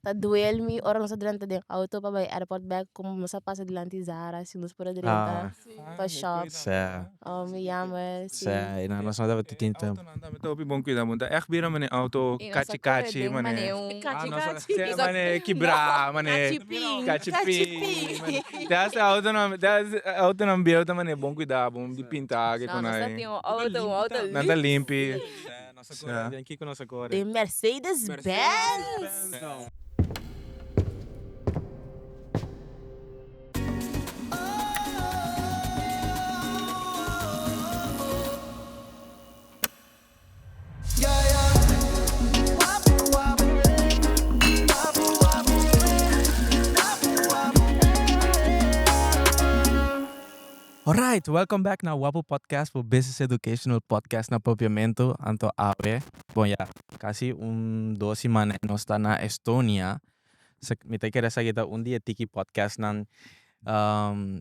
Ta duel mi ora nos a drenta den auto pa bai airport bek como nos a pasa dilanti Zara si nos por a drenta pa shop. Oh mi jammer si. Sí, no, nos no tabata tin tempo. Autonan tambe ta hopi bon cuida, bo ta echt bira mane auto Y nos cachi a core cachi den mane mane un Ah, Cachi nos a cachi. sí, mane kibrá mane Cachipin. cachipin mane te hasta autonan te hasta autonan bieu ta mane bon cuida, bon di pinta ke No, con nos ta ai. tin un auto, un auto Nan ta luxe. limpi. Sí, nos a core den kiko nos a core? Den Mercedes Benz. Alright, welcome back na Wapu Podcast, bo business educational podcast na Papiamento. Anto awe, bon ya, casi un dos siman nos ta na Estonia. Mi ta kere esaki ta un di e tiki podcastnan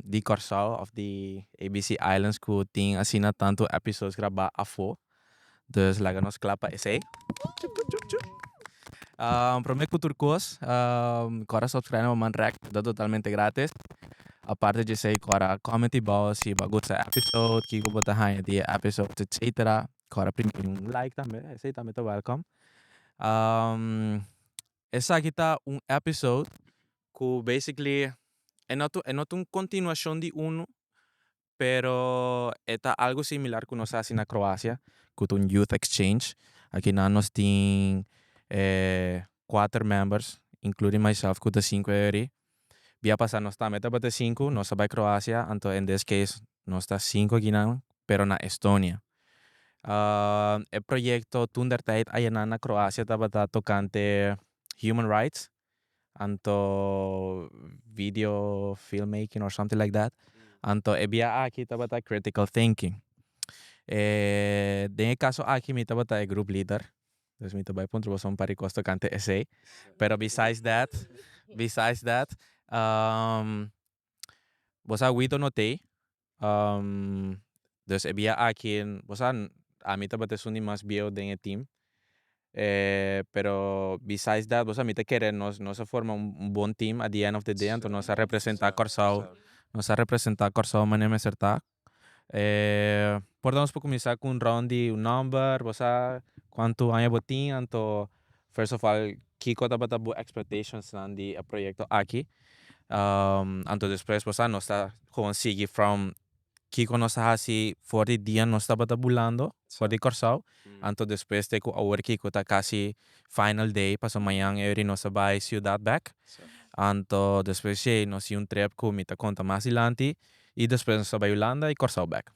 di Kòrsou of di ABC Islands ku tin asina tantu episodes grabá afó. Dus laga nos kla pa esei. Chup, chup, chup, chup. Promé ku tur kos, kòrda subscribe na Maman Rek, ta totalmente gratis. Aparte di esei, kòrda comment abou si bo a gusta e episode, kiko bo ta haña di e episode, etcetera. Kòrda primi un like tambe, esei tambe ta welcome. Esaki ta un episode ku basically e no ta e no ta un continuacion di unu, pero e ta algo similar ku nos a hasi na Croacia, ku ta un youth exchange. Akinan nos tin kuater members, including myself ku ta sinku eri. Bia pasa nos tambe tabata sinku, nos a bai Croacia, anto in this case nos ta sinku akinan, pero na Estonia. E proyecto toen der tijd ayanan na Croacia tabata tocante human rights, anto video filmmaking or something like that. Anto e bia aki tabata critical thinking. Den e caso aki mi tabata e group leader, dus mi ta bai puntra boso un par di cos tocante esey. Pero besides that, besides that, bo sa Guido no t'ey, Dus e bia aki, bo sa, ami tabata esun di mas bieu den e team, pero besides that, bo sa, mi ta kere nos nos a forma un bon team at the end of the day, anto nos a representa Kòrsou, nos a representa Kòrsou manera mester ta. Por ta nos por kuminsá ku un round di un nòmber, bo sa kuantu aña bo tin, anto first of all kiko tabata bo expectationsnan di e proyekto aki. Anto despues bo sa nos ta gewoon sigui from kiko nos a hasi for di dia nos tabata bulando for di Kòrsou anto despues te ku awor kiko ta kasi final day pasobra mañan eri nos ta bai siudat bek anto despues djei nos tin un trip ku mi ta konta mas dilanti i despues nos ta bai Hulanda i Kòrsou bek.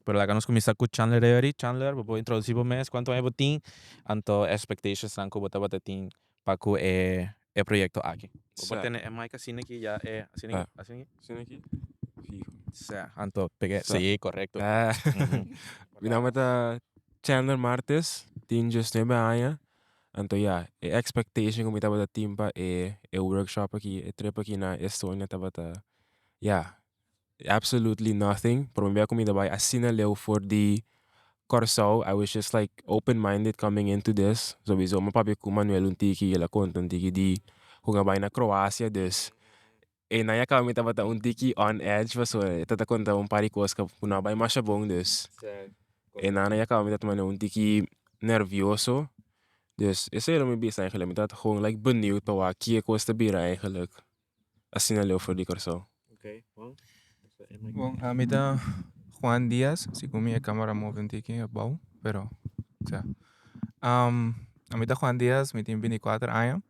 Pero laga nos kuminsá ku Chandler eri. Chandler bo por introdusí bo mes kuantu aña bo tin anto expectationsnan ku bo tabata tin pa ku e e proyecto aki. Bo por tene e mic asina aki ya e asina aki asina aki. Asina aki? Fijo. Sa, anto pega si correcto. Mi nomber ta Chandler Martes, tin diesnuebe aña. Anto ya, e expectation ku mi tabata tin pa e e workshop aki, e trip aki na Estonia tabata ya, absolutely nothing. Prome bia ku mi ta bai asina leu for di Kòrsou, I was just like open minded coming into this. Sowiso mi a papia ku Manuel un tiki, el a konta un tiki di kon a bai na Kroasia, dus einan ya kaba mi tabata un tiki on edge pasobra e tabata konta un par di kos ku no a bai masha bon, dus einan ya kaba mi tabata manda un tiki nervioso. Dus esei lo mi bisa eigenlijk, mi tabata gewoon like benieuwd pa wak kie kos ta bira eigenlijk. Asina leu for di Kòrsou. Bon, ami ta Juan Diaz, segun mi e camera move un tiki abou, pero sea. Ami ta Juan Diaz, mi tin 24 aña.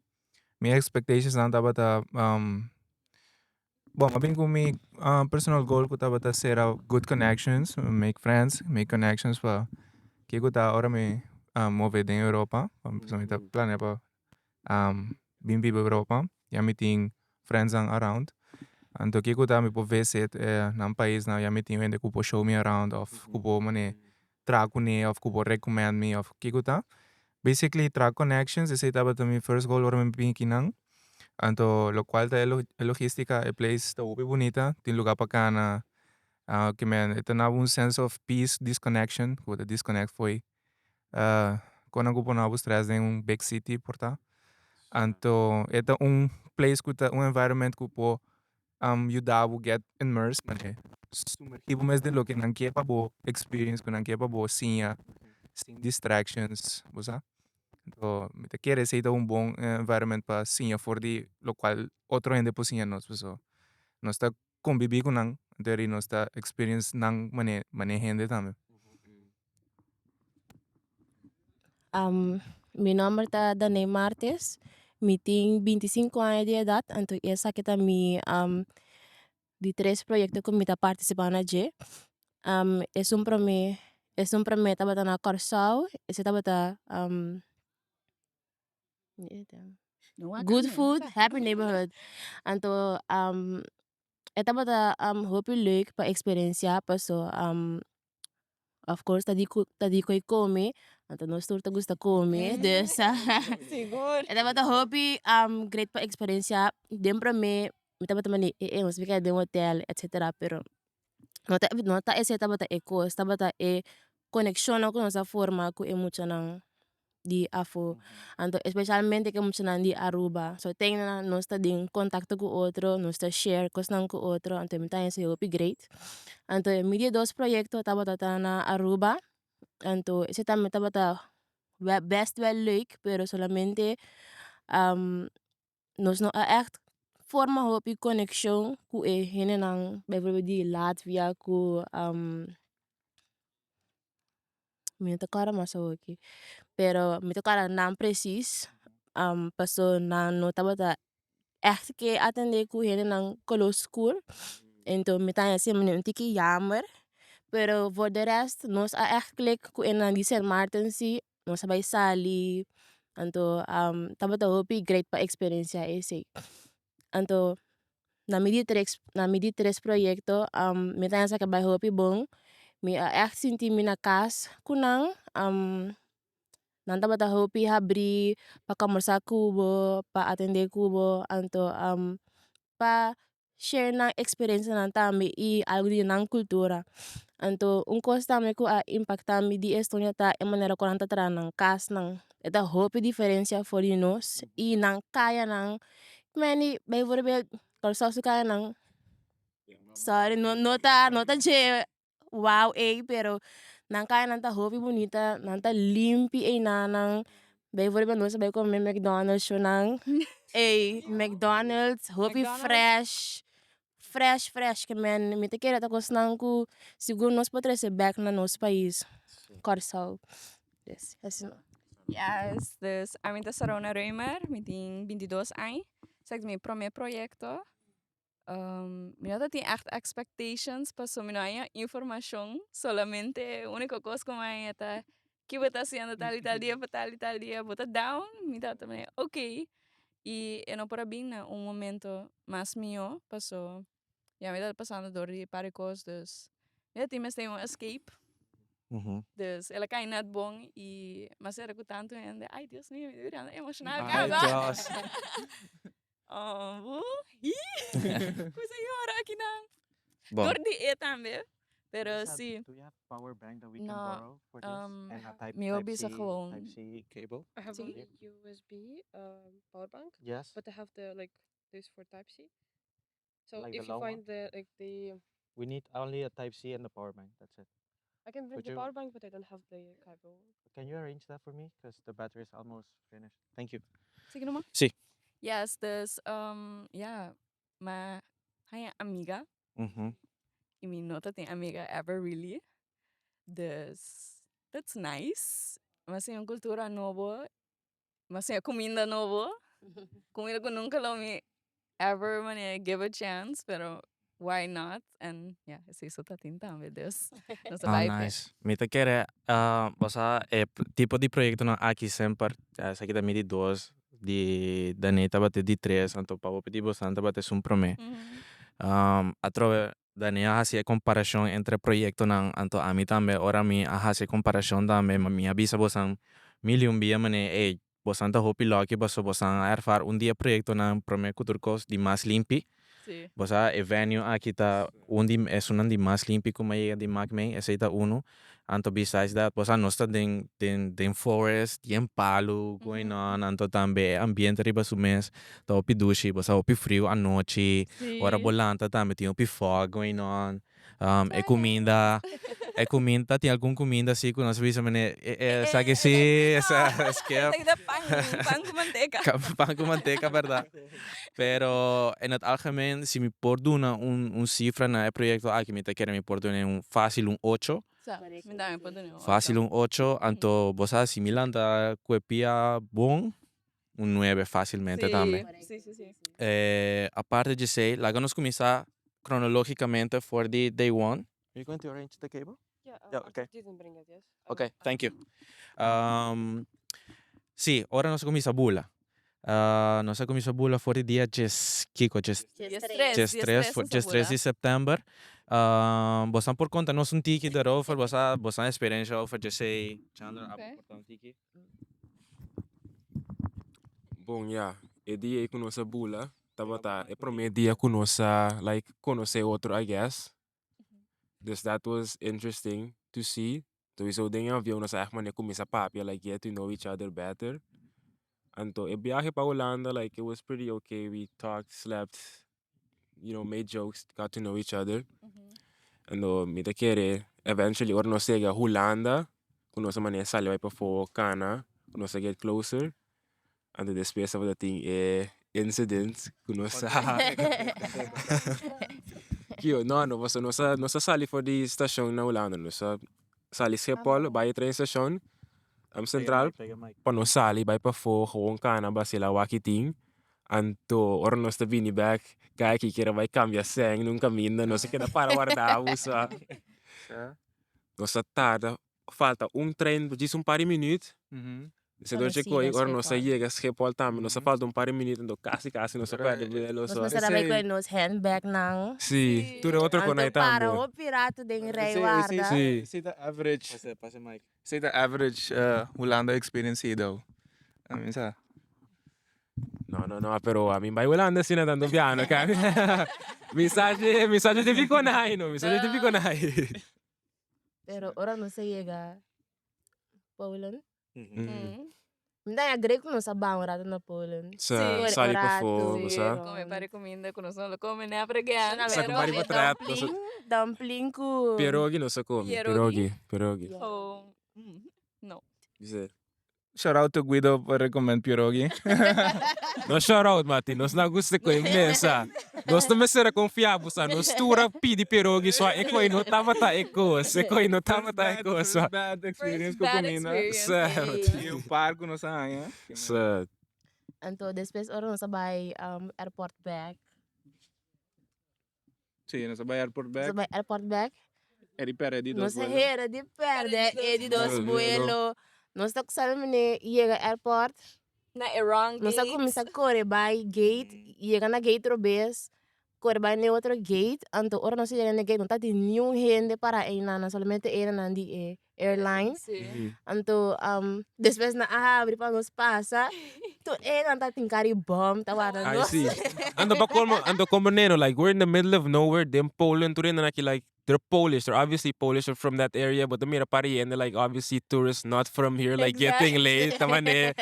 Mi expectationsnan tabata, bon, a bin ku mi personal goal ku tabata sera good connections, make friends, make connections pa kiko ta ora mi move den Europa, pasobra mi ta planea pa bin biba Europa, ya mi tin friendsnan around. Anto kiko ta mi por visit nan paisnan, ya mi tin hende ku por show mi around of ku por mane traha kuné of ku por recommend mi of kiko ta. Basically traha connections esei tabata mi first goal ora mi bin akinan. Anto lokual ta e logistica e place ta hopi bunita, tin luga pa kana, ke men e ta na bo un sense of peace, disconnection, ku bo ta disconnect fo'i. Kon nan ku pone bo stress den un big city por ta. Anto e ta un place ku ta un environment ku por yuda bo get immersed manera sumergi bo mes den loke nan ke pa bo experience ku nan ke pa bo siña sin distractions bo sa. Anto mi ta kere esei ta un bon environment pa siña for di lokual otro hende por siña nos pasobra nos ta convivi cu nan, anto eri nos ta experience nan mane mane hende tambe. Mi nomber ta Daney Martes, mi tin 25 aña di edad, anto esaki ta mi di tres proyecto cu mi ta participa na dje. Esun prome, esun prome tabata na Kòrsou, esei tabata Good food, happy neighborhood. Anto e tabata hopi leuk pa experiencia paso of course ta di ta di koe come, anto nos tur ta gusta come, dus Sigur. e tabata hopi great pa experiencia. Den prome mi tabata mandi e e nos a keda den hotel etcetera pero no ta no ta esei tabata e kos, tabata e konekshonnan ku nos a forma ku e muchanan di afó. Anto especialmente ku e muchanan di Aruba. So te ainda nos ta den kontakto ku otro, nos ta share kosnan ku otro, anto mi ta haña esei hopi great. Anto mi di dos proyekto tabata ta na Aruba, anto esei tambe tabata best wel leuk, pero solamente nos no a ègt forma hopi konekshon ku e hendenan bijvoorbeeld di Latvia ku mi no ta kòrda mas awoki, pero mi ta kòrda nan presis paso nan no tabata ègt ke atendé ku hendenan koló skur, enton mi ta haña asina un tiki yammer, pero voor de rest nos a ègt klik ku e nan di Sint Maarten si, nos a bai sali, anto tabata hopi great pa experiencia esei. Anto na mi di tres na mi di tres proyecto mi ta pensa ku a bai hopi bon, mi a ègt sinti mi na kas ku nan, nan tabata hopi habrí pa kombersá ku bo, pa atendé ku bo, anto pa share nan experiencianan tambe y algo di nan cultura. Anto un cos tambe cu a impacta mi di Estonia ta e manera cu nan ta traha nan casnan. E ta hopi diferencia for di nos y nan cayanan, meni bijvoorbeeld Kòrsou su cayanan, sorry no no ta no ta dje wow ey pero nan cayanan ta hopi bunita, nan ta limpi eynanan. Bijvoorbeeld nos a bay come McDonald's shonan ey McDonald's hopi fresh, fresh fresh ke men mi ta kere ta kosnan ku sigur nos por trese bek na nos pais Kòrsou dus asina. Yes, dus ami ta Sarona Römer, mi tin 22 aña, esaki ta mi prome proyecto. Mi no ta tin echt expectations pasobra mi no haña informashon, solamente úniko kos ku mi haña ta ki bo ta hasiendo tal i tal dia pa tal i tal dia, bo ta down? Mi tabata manera ok, i e no por a bin na un momento mas mihó paso ya mi tabata pasando dor di par di kos dus mi ta tin mester un escape, dus el a kai net bon i mi a sera ku tantu hende, ay Dios mio mi ta birando emoshonal kaba. Oh, Kusa yora aki nan. Bon. Door di e tambe. Pero si. Do you have power bank that we can No, borrow for this? And a type, mi type bisa C, gewoon. type C cable? I have Sí. only USB power bank, Yes. but I have the like this for Type C. So Like the if you long one? find the like the We need only a type C and the power bank. That's it. I can bring Could the you- power bank, but I don't have the cable. Can you arrange that for me? Because the battery is almost finished. Thank you. Sige naman. Sí. Yes, dus ja, ma haña amiga. I mi no ta tin amiga ever really. Dus that's nice. Mi a siña un cultura nobo. Mi a siña cuminda nobo. Cuminda cu nunca lo mi ever manera give a chance, pero why not? And yeah, esey so ta tin tambe, dus nos ta Ah, bai p'e. nice. Mi ta kere, bo sa e tipo di proyectonan aki semper, esaki ta mi di dos, di Daniel tabata e di tres, anto pa hopi di bosan tabata esun prome. Atrobe Daniel a hasi e komparashon entre proyektonan, anto ami tambe ora mi a hasi e komparashon tambe mi a bisa bosan mil i un bia manera ey bosan ta hopi lòki pasobra bosan a ervaar un di e proyektonan prome ku tur kos di mas limpi. Sí. Bo sa e venue aki ta un di esunnan di mas limpi ku mi a yega di mak mei, esei ta unu. Anto besides that, bo sa nos ta den den den forest, yen palu going on, anto tambe e ambiente riba su mes ta hopi dushi, bo sa hopi friu anochi, ora bo lanta tambe tin hopi fog going on. E kuminda, e kuminda, tin algun kuminda si ku nos a bisa mene e esaki si skip. Esaki ta pan, pan ku manteka. Pan ku manteka bèrdat. Pero en het algemeen si mi por duna un sifra na e proyekto aki mi ta kere mi por duna un fásil un ocho. Mi tambe por duna un ocho. Fásil un ocho, anto bo sa si mi lanta ku e pia bon un nuebe fásilmente tambe. Sí, sí, sí. Aparte di esei, laga nos kuminsá kronologikamente for di day one. Are you going to arrange the cable? Yeah, Yeah, I okay. didn't bring it yet. I Okay, will- I thank you. Sí, ora nos a kuminsá bula. Nos a kuminsá bula for di dia djes kiko? Djes Djes tres, djes djes tres, tres nos a djes tres bula. di sèptèmber. Bosan por konta nos un tiki daarover, bosa bosan eksperensha over djesei. Chandler, abo Okay. por ta un tiki? Bon ya, e dia ei ku nos a bula tabata e promé dia ku nos a like konosé otro I guess. Dus that was interesting to see. Souiso den e avion nos a ègt manera kuminsá papia like get to know each other better. Anto e biahe pa Hulanda like it was pretty okay, we talked, slept, you know, made jokes, got to know each other. Anto mi ta kere eventually ora nos yega Hulanda ku nos a manera sali bai pafó kana ku nos a get closer. Anto despues tabata tin e incident ku nos a Kio, no no pasobra nos a nos a sali for di stashon na Hulanda nos a sali Schiphol bai e tren stashon Centraal pa nos sali bai pafó gewoon kana basila wak i tin. Anto ora nos ta bini bek, kai aki kier a bai kambia sèn nun kaminda, nos a keda para warda busa. Nos a tarda, falta un trein djis un par di minuut. Señor Conocí Checoy, na ora nos a Schiphol. yega Schiphol tambe, nos a falta un par di minuut, anto kasi kasi nos a perde vuelo. Nos So. mester a bai ku nos handbag nan. Sí, tur e otro kon Anto ai para tambe. hopi rato den rij Esei, warda. esei, esei ta average. Pase, pase mic. Esei ta average Hulanda experience ei dou. I mean sa. No, no, no, pero ami bai Hulanda asina tanto piano ka. Mi sa dje, mi sa dje te fico nai no, mi sa dje te fico nai. Pero ora nos a yega Polen. Mi ta agree ku nos a baha un rato na Polen. Sa, Sí. sali Un pafó, rato. bo sa. Come pari kuminda ku nos no lo come never again. Sa ku pari Pero potret, nos a- Dumpling, dumpling ku. Pierogi nos a come, Pierogi. pierogi, pierogi. Oh, no. Dice. Shout out to Guido pa recommend pierogi. No shout out Mati, nos na gusta koe mesa. Nos no mester a confia bo sa, nos tur a pidi pierogi so e koe no tabata e kos, e koe no tabata e kos. First bad experience First ku bad comida. experience. Sa. I un par ku nos a haña. Sa. Anto despues ora nos a bai airport bek. Sí, nos a bai airport Nos a bek. bai airport bek. E di perde di dos Nos a vuelo. hera di perde e di dos Dos vuelo. vuelo. Nos ta kusaba mene yega airport. Na e wrong Nos a gate. kuminsa kore bai gate, yega na gate robes, kore bai na e otro gate. Anto ora nos a yega na e gate no tatin niun hende para einan, solamente eran di e airline. Sí. Anto despues nan a habri pa nos pasa, tur e nan ta tin kari bom ta warda Ay nos. sí. Anto pa colmo, anto como neno, like we're in the middle of nowhere, den Poland, tur hende aki like they're Polish, they're obviously Polish or from that area, but ta mira par di hende like obviously tourists not from here like getting late, ta mane. Ey,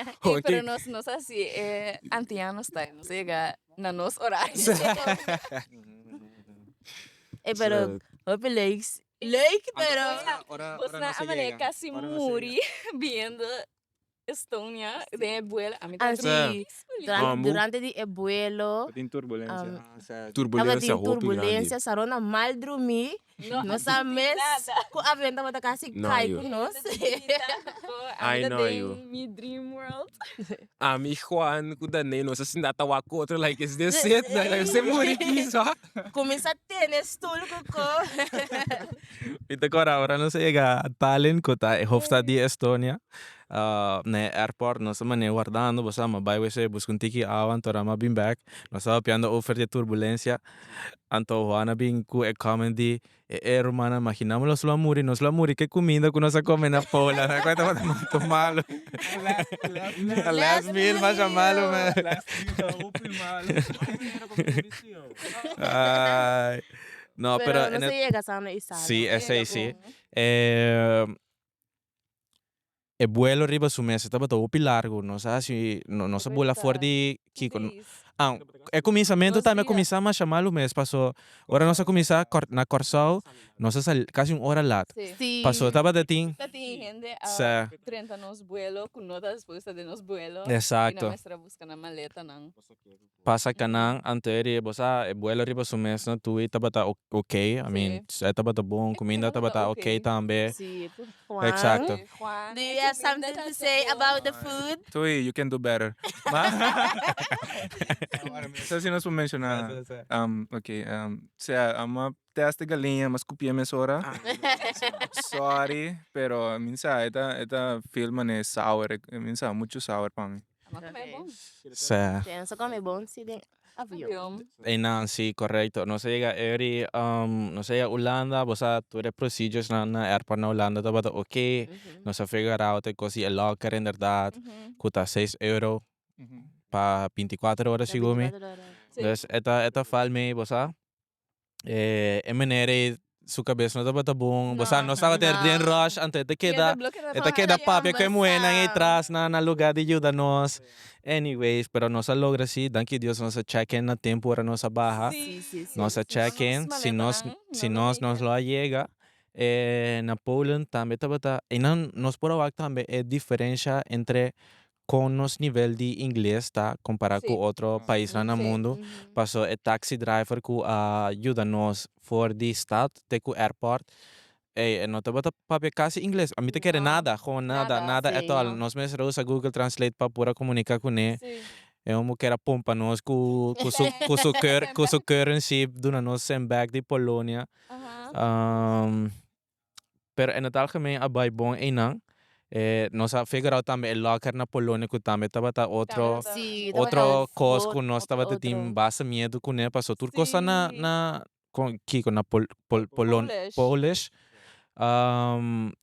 pero nos nos hasi e antiano style, nos a yega na nos horario. Ey, pero hopi leuk Leuk, pero. Ora, Bos ora na nos a a manera yega. casi Ora nos a muri viendo Estonia den e vuelo. A mi ta Ah, sí. Durante, Ambu. durante di e vuelo. Tabatin turbulencia. Tabatin Turbulencia hopi grandi. turbulencia, Sarona mal drumi. No, Nos a mes nada. ku avion tabata kasi No, kai yo. ku nos. I know you. Mi dream world. Ami Juan ku Daney nos a sinta ta wak otro like is this it? Like se muri kiso. Kuminsá tene stoel ku ko. Mi ta kòrda ora nos a yega Tallinn ku ta e hofstad di Estonia. Na e airport nos a manera wardando, bo sa, mi a bai wc buska un tiki awa, anto mi a bin bek. Nos tabata papiando over di e turbulencia, anto Juan a bin ku e comment di, E e rumannan, magina mi los lo a muri, nos lo a muri ku e kuminda ku nos a kome na Poland. Nan kuenta tabata muchu malu. Last meal masha malu man. Last meal ta hopi malu. Ay. No, pero Pero nos a yega sano y salvo. Sí, esei sí. E buelo riba su mes e tabata hopi largu, nos a hasi, nos a bula for di kiko, ah, e kuminsamentu tambe a kuminsá masha malu mes, paso ora nos a kuminsá na Kòrsou nos a sali kasi un ora lat, paso tabata tin, sa. Exacto. Pasa kanan anto e ri bo sa e buelo riba su mes no tui tabata ok I mean e tabata bon kuminda tabata ok tambe Sí, Juan. Exacto. Juan, Do you have something to say about the food? Tui, you can do better. Sa si nos por menciona. Ok, sea ama test e galiña, m'a scupié mesora. Sorry, pero mi sa e ta e ta feel mane sour, mi sa mucho sour pa mi. Sa. Pensa come bon si den avion. Einan si correcto. Nos a yega eri nos a yega Hulanda bo sa tur e procedures nan na airport na Hulanda tabata ok. Nos a figure out e cos di e locker inderdaad cu ta seis euro pa binticuater ora segun mi. Dus e ta e ta val mee bo sa. E meneer ei su cabes no tabata bon. Bo sa nos tabata den rush anto e ta keda e ta keda papia cu e muhernan ei tras na na lugar di yuda nos. Anyways, pero nos a logra si, danki Dios nos a check in na tempo ora nos a baha. Nos a check in, si nos si nos nos lo a yega na Poland tambe tabata, einan nos por a wak tambe e diferencia entre Kon nos nivel di ingles ta kompará ku otro paisnan na mundu? Paso e taxi driver ku a yuda nos for di stad te ku airport, ey, e no tabata papia kasi ingles. Mi ta kere nada, gewoon nada, nada at all. Nos mester a usa Google Translate pa por a komuniká kuné. E homo ker a pompa nos ku ku su ku su ku su currency duna nos sent bek di Polonia. Pero en het algemeen a bai bon einan. E nos a figure out tambe e locker na Polonia ku tambe tabata otro Sí, tabata otro kos ku nos otro tabata tin otro. basta miedu kuné paso tur kos ta na Sí. na kon kiko na pol pol polon Polish. Polish.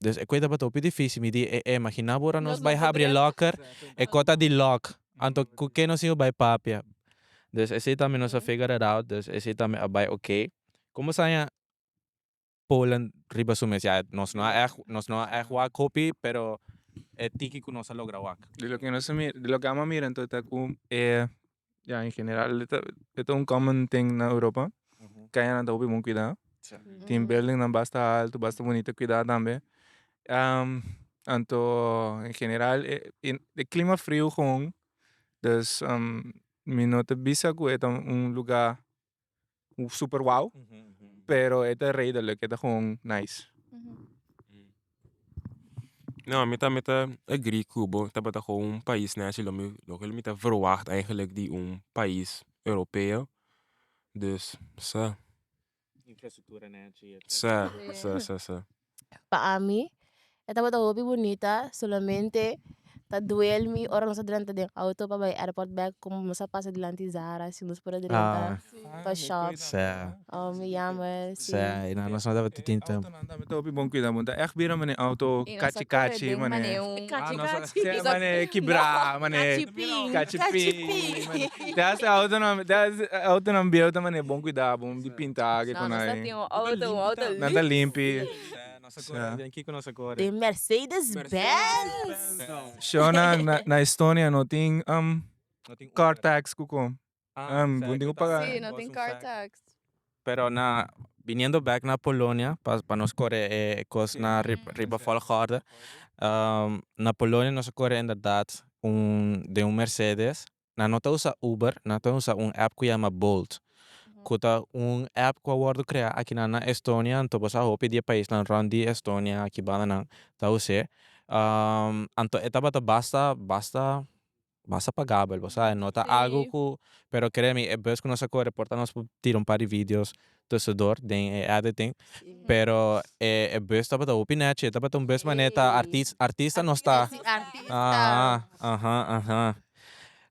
Dus e kos tabata hopi dificil mi di e e imagina bo ora nos Nos bai no por habri e drenta. locker e kos ta di lock anto ku ke nos iba bai papia. Dus esei tambe nos a figure it out dus esei tambe a bai oké. Komo sa haña Poland riba su mes. Ya, nos no a ègt, nos no a ègt wak hopi, pero e tiki ku nos a logra wak. Di loke nos a mira, di loke amo a mira anto ta ku e, ya en general e ta e ta un common thing na Europa. Kayanan ta hopi bon kuidá. Tin buildingnan basta alto, basta bunito kuidá tambe. Anto en general e e klima friu gewoon, dus mi no ta bisa ku e ta un lugá super wow, pero e ta redelijk, e ta gewoon nice. No, mi ta mi ta agree ku bo, tabata gewoon un pais nechi lo mi loke mi ta verwacht eigenlijk di un pais europeo, dus sa. Infrastructura nechi, etcetera. Sa, sa, sa, sa. Pa ami e tabata hopi bunita, solamente ta duel mi ora nos a drenta den auto pa bai airport bek como nos a pasa dilanti Zara si nos por a drenta pa shop. Oh mi jammer si. Sa, y nan nos no tabata tin tempo. Autonan tambe ta hopi bon cuida, bo ta echt bira mane auto cachi cachi mane. Cachi cachi. Mane kibra, mane Cachi pin. Te hace autonan, te hace autonan bieu ta mane bon cuida, bon di pinta ke No, con nos ta ahí. tin un auto, un auto Nan ta limpi. Nos a core, den kiko nos a core? Den Mercedes Benz. Shona, na, na Estonia no tin um, No tin car Uber. tax ku kom. Ah, Um, sa, bo tin ku ku ta- paga. Sí, no tin car tax. Pero na, biniendo back na Polonia, pa, pa nos core e kos na riba volgorde. Na Polonia nos a core inderdaad un, den un Mercedes. Nan no ta usa Uber, nan ta usa un app ku yama Bolt, ku ta un app ku a wòrdu kreá akinan na Estonia, anto bo sa hopi di e paisnan rònt di Estonia aki bandanan ta us'é. Anto e tabata basta, basta, basta pagabel, bo sa, e no ta algu ku, pero kere mi e bus ku nos a kore por ta nos por tira un par di videos. tussendoor den e editing. Pero e e bus tabata hopi nechi, e tabata un bus manera ta artis artista nos ta. Sí, artista. Aha, aha, aha. Toca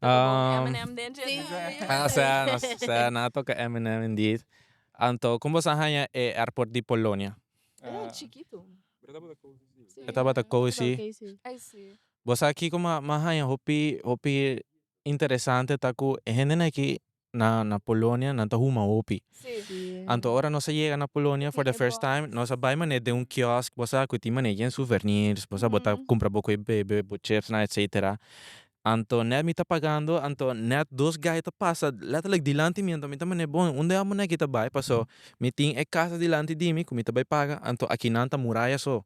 bon Um, Eminem den dje Sí. tambe. ah, sea, nos, sea, nan a toca Eminem indeed. Anto, con boso a haña e airport di Polonia? Era chikitu. E tabata cozy. Ok, sí. Ay, sí. Bo sa kiko m'a m'a haña hopi hopi interesante ta ku e hendenan aki na na Polonia nan ta huma hopi. Sí. Sí. Anto ora nos a yega na Polonia for the Tin e first time box. nos a bai manera den un kiosk bo sa ku tin manera yen souvenirs bo sa bo ta kumpra bo koe bebe bo chipsnan etcetera. Anto net mi ta pagando anto net dos guy ta pasa letterlijk dilanti mi anto mi ta manera bon unda e hombernan aki ta bai paso mi tin e kasa dilanti di mi ku mi ta bai paga anto aki nan ta muraya so.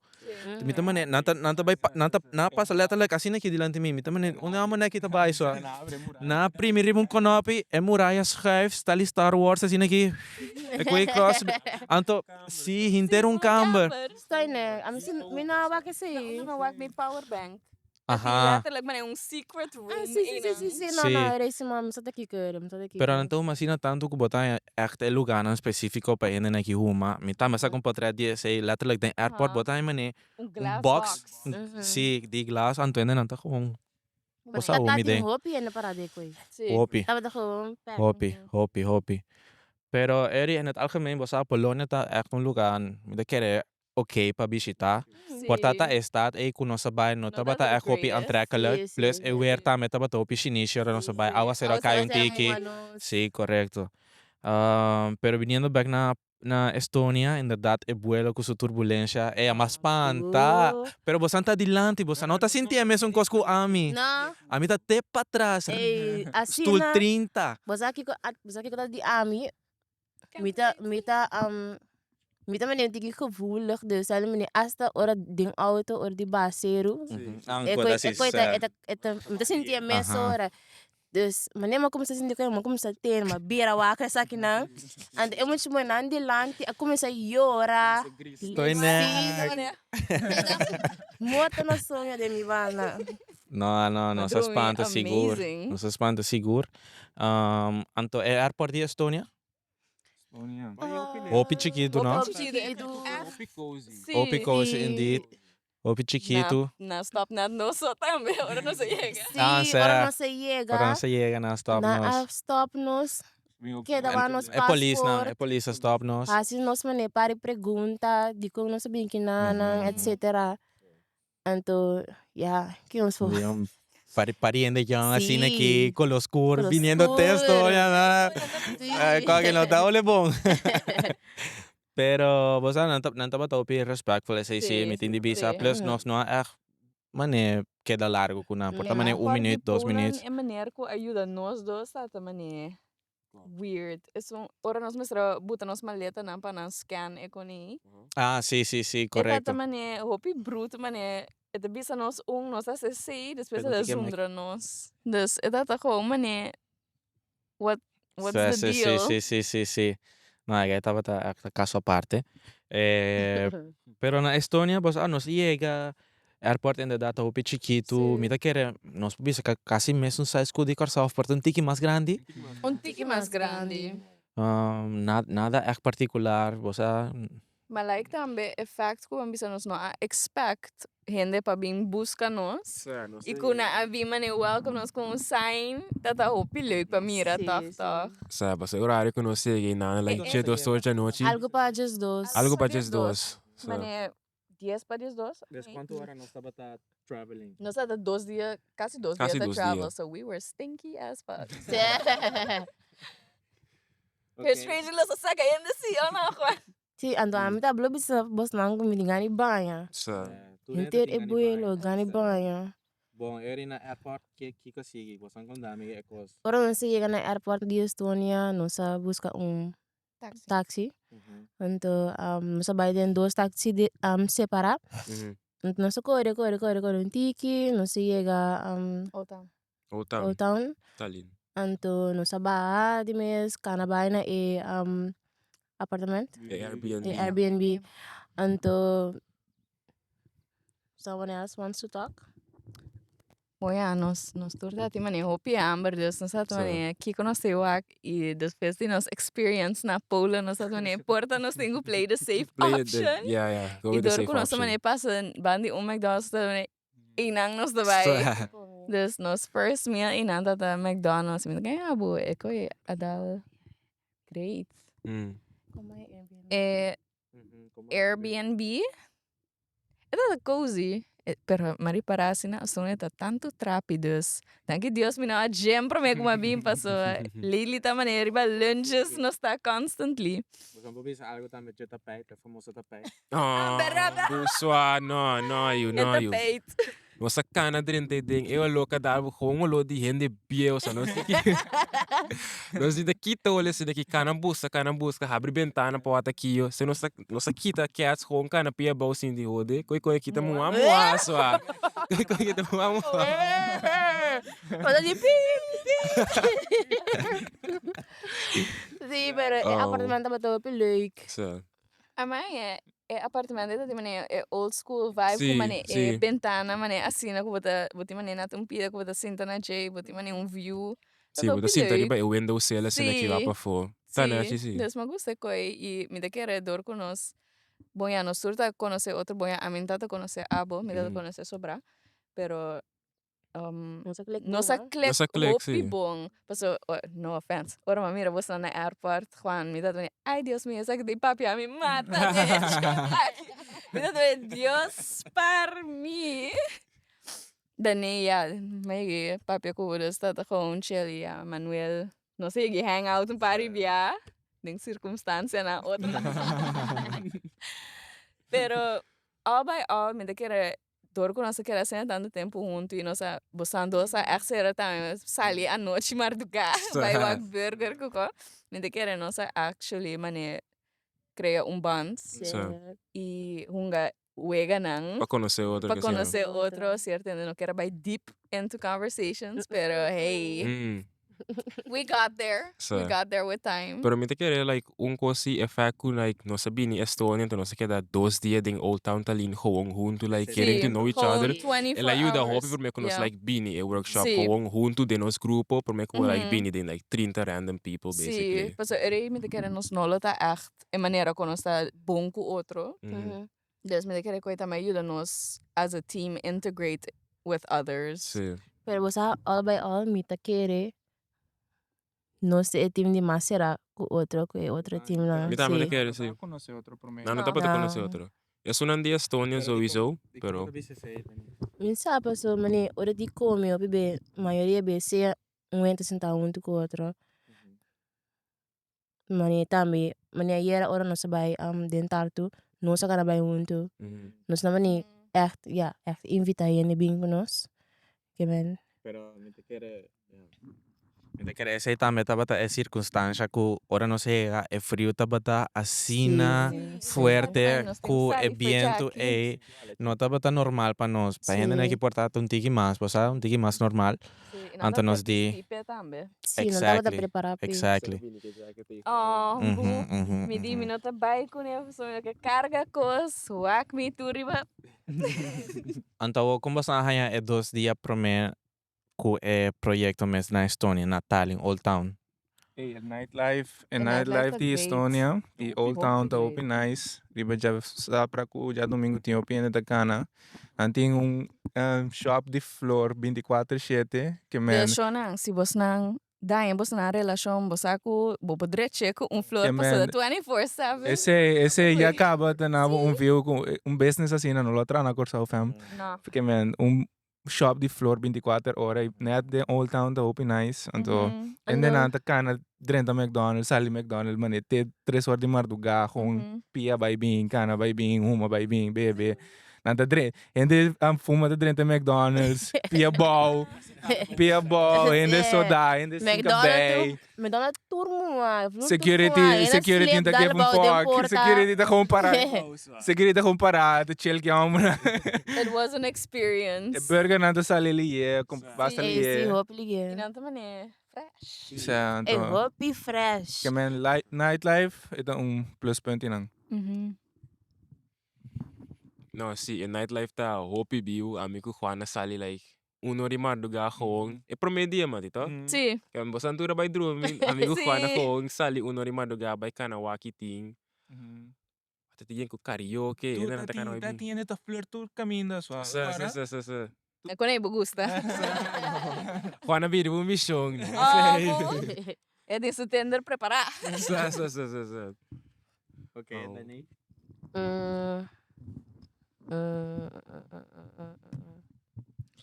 Mi ta manera nan ta nan ta bai nan ta nan a pasa letterlijk asina aki dilanti mi mi ta manera unda e hombernan aki ta bai so. Nan a primi riba un konopi e muraya schuif sta li Star Wars asina aki e koe cross anto si hinter un kamber. Estoy ne, ami si mi no a wak esei. Mi wak mi power bank. Aha. Letterlijk manera un secret room Ah, sí, sí, sí, sí, sí, no, Sí. no, era ese mami, sa ta kiko era, sa ta kiko. Pero nan ta huma asina tantu ku bo ta haña ègt e lugánan spesífiko pa hendenan ki huma. Mi tambe sa ku un potret di esei letterlijk den airport bo ta haña manera Un un glass box, box. sí, di glas anto hendenan ta gewoon bo sa Tabata humi tin den. hopi hende pará den koe. Sí. Hopi. Tabata gewoon pèk. Hopi, hopi, hopi. Pero eri en het algemeen bo sa Polonia ta ègt un lugá mi ta kere ok pa bishita. Por ta ta e stad ei ku nos a bai no tabata ègt hopi aantrekkelijk. Plus e weer tambe tabata hopi shinishi ora nos a bai. Awasero a kai un tiki. Sí, korekto. Pero biniendo bèk na na Estonia, inderdat e buelo ku su turbulensha ei a mas spanta. Pero bosan ta dilanti, bosan no ta sinti e mesun kos ku ami. Ami ta te patras, stul 30. Bo sa kiko bo sa kiko ta di ami? Mi ta mi ta mi ta manera tiki gevoelig dus al manera hasta ora den auto ora di baha seru e koe e koe ta e ta e ta mi ta sinti e mesora dus manera mi a kuminsa sinti koe mi a kuminsa tene mi a bira wak esakinan anto e mucha muhernan dilanti a kuminsa yora Estoy nek. Morto na soño den mi banda. No, no, nos a spanta sigur. Nos a spanta sigur. Anto e airport di Estonia? Estonia. Hopi chikitu, no? Hopi chikitu. Hopi cozy. Hopi cozy indeed. Hopi chikitu. Na stop na nos so tambe ora nos a yega. Sí, ora nos a yega. Ora nos a yega na stop nos. Na a stop nos. Keda wak nos E polis nan, paspoort. e polis a stop nos. Hasi nos manera par di pregunta dikon nos a bin kinanan etcetera. Anto ya ke nos por. Pari pariente jan asina Sí. ki kolo skur Kolo biniendo skur. testo ya na Sí. kòke no ta ole bon. Pero bo sa nan ta nan tabata hopi respectful esei si Sí, mi tin di bisa sí. plus nos no a ègt manera keda largo ku nan por ta manera un minuut dos minuut. E meneer ku a yuda nos dos ta ta manera weird. Esun ora nos mester a buta nos maletanan pa nan scan e koni. Ah, sí, sí, sí, E ta correcto. ta manera hopi bruto manera e ta bisa nos un, nos ta haci esey, despues e Pero ta di ke zundra nos. Dus e ta ta gewoon manera what what's Sí, the sí, sí, deal? sí, sí, sí, sí. No, e tabata echt caso aparte. Eh, pero na Estonia, pues, ah, nos yega airport inderdaad ta hopi chikitu. Sí. Mi ta kere, nos por bisa casi mesun size cu di Kòrsou of por ta un tiki mas grandi. Un tiki mas grandi. Nada echt particular, bo sa. Ma like tambe e fact cu bo bisa nos no a expect hende pa bin busca nos y cu nan a bin mane welcome nos cu un sign ta ta hopi leuk pa mira toch toch. Sa, pasobra e horario cu nos yega einan like dje dos ocho anochi. Algo pa djes dos. Algo pa djes dos. Mane dies pa diesdos. Des cuanto ora nos tabata traveling? Nos tabata dos dia, casi dos Casi dia ta dos dia. travel, so we were stinky as fuck. Pero strange los a saca hende si o no, Juan? Sí, anto ami ta blo bisa bosnan ku mi tin gana di baña. Sa. Henter e buelo gana di baña. Bon, eri na airport ke kiko sigui? Bosan konta mi e kos. Ora nos a yega na airport di Estonia nos a buska un Taxi. taxi. Anto nos a bai den dos taxi di separá. Anto nos a kore kore kore kore un tiki, nos a yega Old Town. Old Town. Old Town. Tallinn. Anto nos a baha di mes kana bai na e apartament. E Airbnb. E Airbnb. Anto someone else wants to talk? Bon ya, nos nos tur ta tin manera hopi hamber, dus nos ta Sí. manera kiko nos ta wak y despues di nos experience na Polen nos ta manera por ta nos tin ku play the safe Play the, option. yeah, yeah, go Y with the dor safe ku nos ta option. manera pasa ban di un McDonald's ta manera einan nos ta bai. Dus nos first meal einan ta ta McDonald's. Mi ta kende ya bo e koe a dal great. E Airbnb e tabata cozy pero mi a ripara asina asun e ta tantu trapi dus danki Dios mi no a gym prome ku mi a bin pasobra lately ta manera riba lunches nos ta constantly. Boso por bisa algo tambe dje tapijt, e famoso tapijt. Oh, busua, no, no yu, no yu. E tapijt. Nos a cana drenta e den, e olor ka dal bo gewoon olor di hende bieu, sa nos di nos di ta kita olor esei aki, cana busca, cana busca, habri bentana pa wak ta kiyo, se nos ta nos a kita cats gewoon cana pia abou sinti hode, koe koe kita mua mua sua, koe koe kita mua mua. Nos a di piip piip. Si, pero e apartamento tabata hopi leuk. Sa. Amai e apartamento ta di manera e old school vibe Sí, ku manera e sí. bentana manera asina ku bo ta bo tin manera na ta un pida ku bo ta sinta na dje bo tin manera un view. Ta Sí, bo ta hopi sinta leuk. riba e windowsill asina ki wak Sí, pafó. Ta nechi, sí. sí. Dus mi a gusta e koi i mi ta kere dor ku nos bon ya nos tur ta konosé otro bon ya ami no ta ta konosé abo mi ta ta konosé sobrá pero Nos a klik Nos a bon, klik Nos a klik, hopi sí. bon. Paso, no offense, ora mi a mira bosnan na airport, Juan, mi ta tene, ay Dios mio, esaki ta e papi a mi mata den e trip aki. Mi ta tene, Dios spaar mi. Dani, ya, mi a yega papia ku bo, dus ta ta gewoon chill y ya, Manuel, nos a yega hang out un par di bia, den circunstancianan otro. Pero all by all mi ta kere Dor ku nos a keda asina tantu tempu huntu i nos a bosan dos a ègt sera tambe sali anochi mardugá bai wak burger ku ko mi ta kere nos a actually manera krea un band i hunga weganan Pa konosé otro pa konosé otro sierto hende no kier a bai deep into conversations pero hey We got there. We got there with time. Pero mi ta kere like un kos si e fact ku like nos a bini Estonia enton nos a keda dos dia den Old Town Tallinn gewoon huntu like getting to know each other. El a yuda hopi prome ku nos like bini e workshop gewoon huntu den nos grupo prome ku like bini den like trinta random people basically. Si, pasobra e rei mi ta kere nos no lo ta echt e manera ku nos ta bon ku otro. Dus mi ta kere ku e tambe a yuda nos as a team integrate with others. Sí. Pero bo sa all by all mi ta kere nos ta e team di mas sera ku otro ku e otro teamnan. Mi tambe ta Sí. kere, sí. Konosé otro promé. Nan no tabata No. konosé otro. Esunnan di Estonia sowieso, pero. Mi sa pasobra manera ora di kome hopi be mayoria be sea un hende ta sinta huntu ku otro. Manera tambe, manera ayera ora nos a bai den Tartu, nos a kana bai huntu. Nos no mane echt, ya, echt invita hende bin ku nos. Ke men. Pero mi ta kere, mi ta kere esei tambe tabata e sirkunstansha ku ora nos a yega e friu tabata asina fuerte ku e bientu ei no tabata normal pa nos. Pa hendenan ki por tabata un tiki mas, bo sa, un tiki mas normal. Anto nos di. Sí, no tabata prepará p'e. Exactly. Oh, mi di mi no ta bai kuné pasobra mi no ke karga kos, wak mi tur riba. Anto awor kon boso a haña e dos dia promé ku e proyekto mes na Estonia, na Tallinn, Old Town? Ey, e nightlife, e nightlife di Estonia, di Old Town ta hopi nice. Riba djasabra ku djadumingu tin hopi hende ta kana. Nan tin un shop di flor binticuater shete ke men. Relashonnan, si bosnan daña bosnan relashon, bo sa ku bo por dreche ku un flor pasobra 24/7. Esei, esei ya kaba ta na bo un view ku un business asina no lo a traha na Kòrsou fam. Ke men un shop di flor 24 ora y net den Old Town ta hopi nice. Anto hende nan ta cana drenta McDonald's, sali McDonald's mane te tres or di marduga gewoon pia bay bin, cana bay bin, huma bay bin, bebe. Nan ta dre, hende a fuma ta drenta McDonald's, pia bou, pia bou, hende soda, hende sin cabey. McDonald's tur muha, vloer tur Security, muha, hende security slip ta dal geef un bou den fuck, porta. security ta gewoon para, security ta gewoon para, ta chill ki hombre. It was an experience. E burgernan ta sali liye, com basta Ey, liye. sí, hopi liye. Y nan ta mane fresh. Sa, Ey, anto. hopi fresh. Ke men nightlife e ta un pluspunt nan. No, sí, e nightlife ta hopi biu, ami ku Juan a sali like. Un or di mardugá gewoon. E promé dia mati to? Sí. Ke boso antura bai drumi, ami ku Juana Sí. gewoon sali un or di mardugá bai kana wak i tin. Ta tin ku karaoke, Tur hende nan ta ta kana tin, bai ta bin. tin hende ta flirt tur kaminda suave. Sa, sa, Ora. sa, sa, sa. E kon ei bo gusta. Juana bira un mishon. Oh, bo. E tin su tender prepará. Sa, sa, sa, sa, sa. Ok, Oh. Dani.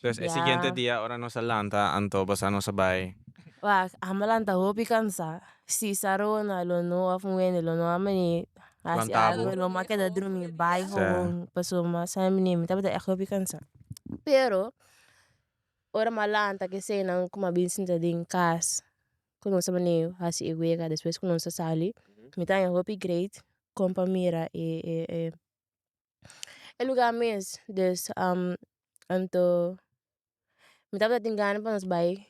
Dus e siguiente dia ora nos a lanta anto basa nos a bai. Wak, amo lanta hopi kansa. Si Sarona lo no of un hende lo no a meni hasi Lanta bo. algo, lo mi a keda drumi bai Sí. gewoon pasobra sa meni mi tabata ègt hopi kansa. Pero ora mi a lanta kesenan ku mi a bin sinta den kas ku nos a meni hasi e wega despues ku nos a sali mi ta haña hopi great kon pa mira e e e e lugar mes. Dus anto mi tabata tin gana pa nos bai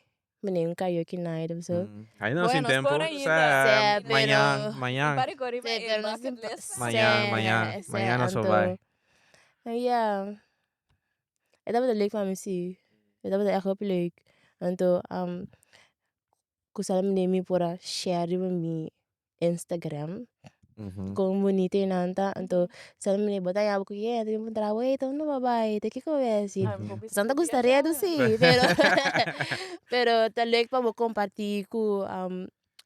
mene un karaoke night of so. Ainda nos tin Bueno, tempo. por ainda. Sa, Sa, mañan, pero- mañan. Pare kori Sí, pa e pero nos bucket tin list. Mañan, Sí, mañan, sí, mañan nos anto- bai. Ja, e tabata leuk pa mi si. E tabata echt hopi leuk. Anto ku sa mene mi por a share riba mi Instagram. Kon bunita e nan ta. Anto sa mene bo ta yama ku yeh ta bin puntra bo ey ta unda bo a bai ta kiko bo a hasi. Nan ta gusta redu si pero pero ta leuk pa bo komparti ku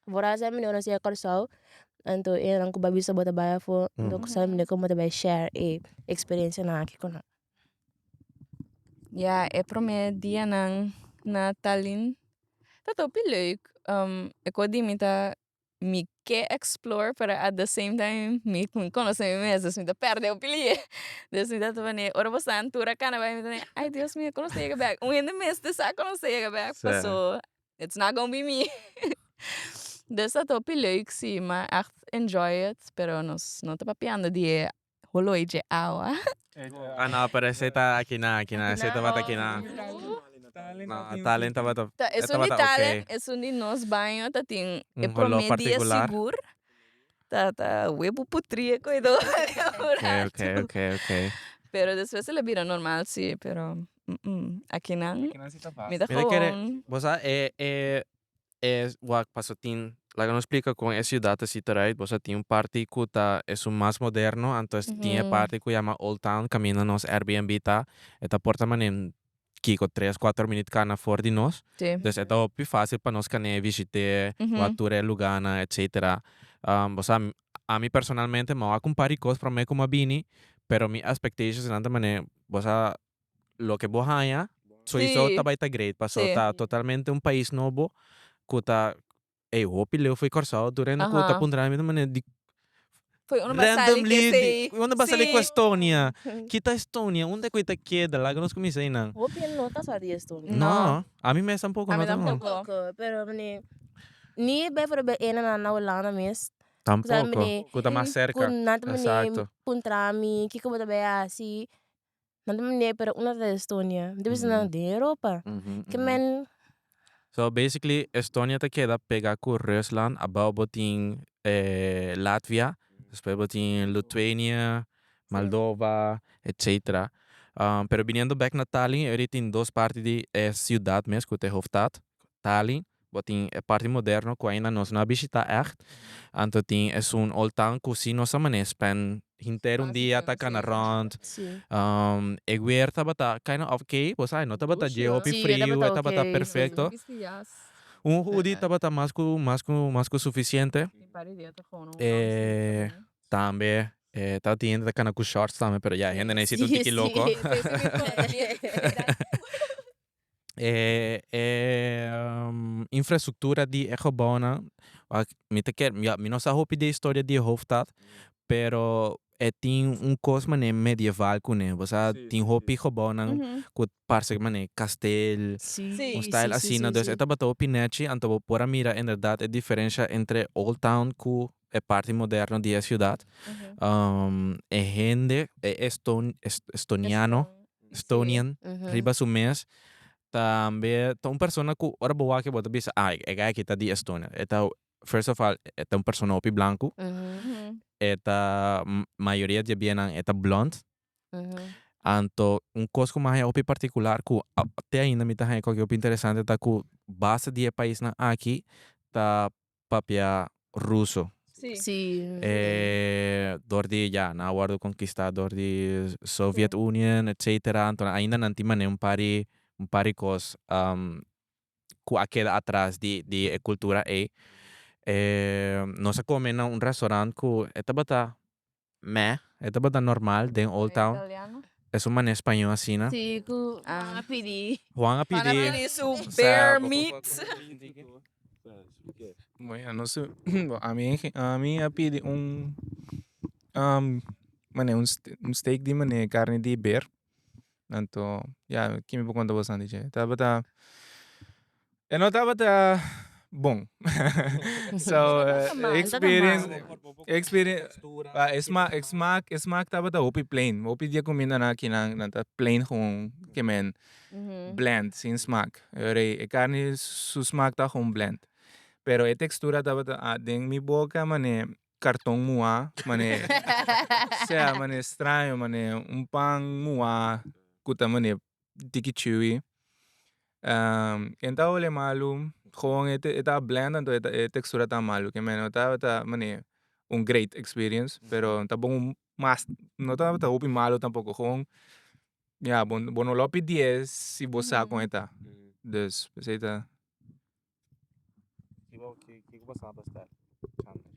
vooral sa mene ora nos yega Kòrsou anto e nan ku bo a bisa bo ta bai afó anto sa mene kon bo ta bai share e eksperensianan aki ku nan. Ya e promé dianan na Tallinn ta hopi leuk. E kos di mi ta mi ke explore pero at the same time mi konosé mi mes dus mi ta pèrdè hopi lie. Dus mi ta pone ora bo sta tur a kana bai mi ta pone ay Dios mio kon nos ta yega bèk? Un hende mester sa kon nos ta yega bèk paso it's not gonna be me. Dus ta hopi leuk si mi a ègt enjoy it pero nos no ta papiando di e Holoi dje awa. Ah no, pero esei ta akinan, akinan, esei tabata akinan. No, Tallinn tabata, Ta e esun di tabata Tallinn, oké. esun di nos baño ta tin e Un holó promé dia partikular. sigur ta ta webu putrí e koido un Oké, ratu. oké, oké, oké. Pero despues el a bira normal si, pero akinan Akinan si ta mi ta Mi ta kere, gewoon. bo sa e e E wak paso tin, laga nos splika kon e siudat a sita eruit. Bo sa tin un parti ku ta esun mas moderno, anto tin e parti ku yama Old Town kaminda nos Airbnb ta. E ta por ta manera kiko tres kuater minüt kana for di nos. Dus e ta hopi fásil pa nos kan'é bishit'é, wak tur e lugánan etcetera. Bo sa ami personalmente mi a wak un par di kos promé ku mi a bini, pero mi expectations nan ta manera bo sa loke bo haña soiso ta bai ta great paso ta totalmente un pais nobo ku ta ey hopi leu fo'i Kòrsou tur hende ku ta puntra mi ta manera di randomly unda bo a sali ku Estonia ki ta Estonia unda ku e ta keda laga nos kuminsá einan Hopi hende no ta sa di Estonia. No ami mes tampoco no ta Pero ni bijvoorbeeld ene na Hulanda mes Tampoco, ku ta mas serka. Ku nan ta mene puntra mi kiko bo ta bai hasi. Nan ta mende pero unda ta Estonia? Mi ta bisa nan den Europa. Ke men. So basically Estonia ta keda pega ku Rusland, abou bo tin Latvia, despues bo tin Lithuania, Moldova, etcetera. Pero biniendo bek na Tallinn, e tin dos parti di e siudat mes ku ta e hoofdstad, Tallinn. Bo tin e parti moderno ku ainda nos no a bishita ègt. Anto tin esun old town ku si nos a manera spend henter un dia ta kana rònt. E weer tabata kind of oké, bo sa, no tabata dje hopi friu, e tabata perfecto. Un hoodie tabata mas ku mas ku mas ku sufisiente. Tambe tabatin hende ta kana ku shorts tambe, pero ya e hende nan e sinti un tiki loko. E e infrastructura di e gebouwnan, wak mi ta kere, ya mi no sa hopi di e historia di e hoofdstad, pero e tin un kos manera medieval kuné, bo sa tin hopi gebouwnan ku parse manera kasteel, un style asina, dus e tabata hopi nechi, anto bo por a mira inderdaad e diferensha entre old town ku e parti moderno di e ciudad. E hende, e estoniano, Estonian, riba su mes, tambe ta un persona ku ora bo wak bo ta bisa, ah, e guy aki ta di Estonia. E ta, first of all, e ta un persona hopi blanku. E ta, mayoria di e bianan e ta blond. Anto un kos ku mi a haña hopi partikular ku te ainda mi ta haña koke hopi interesante ta ku basta di e paisnan aki ta papia ruso. Sí. Sí. E dor di ya nan a wòrdu konkistá dor di Soviet Union etcetera anto ainda nan tin manera un par di un par di kos ku a keda atras di di e kultura ei. E nos a kome na un restaurant ku e tabata Meh, e tabata normal den Old Town. Italiano. Esun manera spañó asina. Sí, ku Juan a pidi. Juan a Juan a pidi. pidi su bear meat. Bueno, no sé, ami ami a pidi un mane un steak di mane carni di beer. Anto, ya, ki mi por konta boso antes dje? Tabata, e no tabata bon. So, e experience, e experience, e smaak, e smaak, e smaak tabata hopi plain. Hopi di e kumindanan aki nan, nan ta plain gewoon, ke men bland, sin smaak. E karni su smaak ta gewoon bland. Pero e tekstura tabata, den mi boka mane karton muhá, mane sea mane straño, mane un pan muhá ku ta mane tiki chewy. E no ta hole malu, gewoon e ta blend anto e tekstura ta malu, ke men no tabata mane un great experience, pero ta bon mas no tabata hopi malu tampoko, gewoon ya bo no lo pidié si bo sa kon e ta, dus esei ta. Kiko bo sa bestel, Chandler?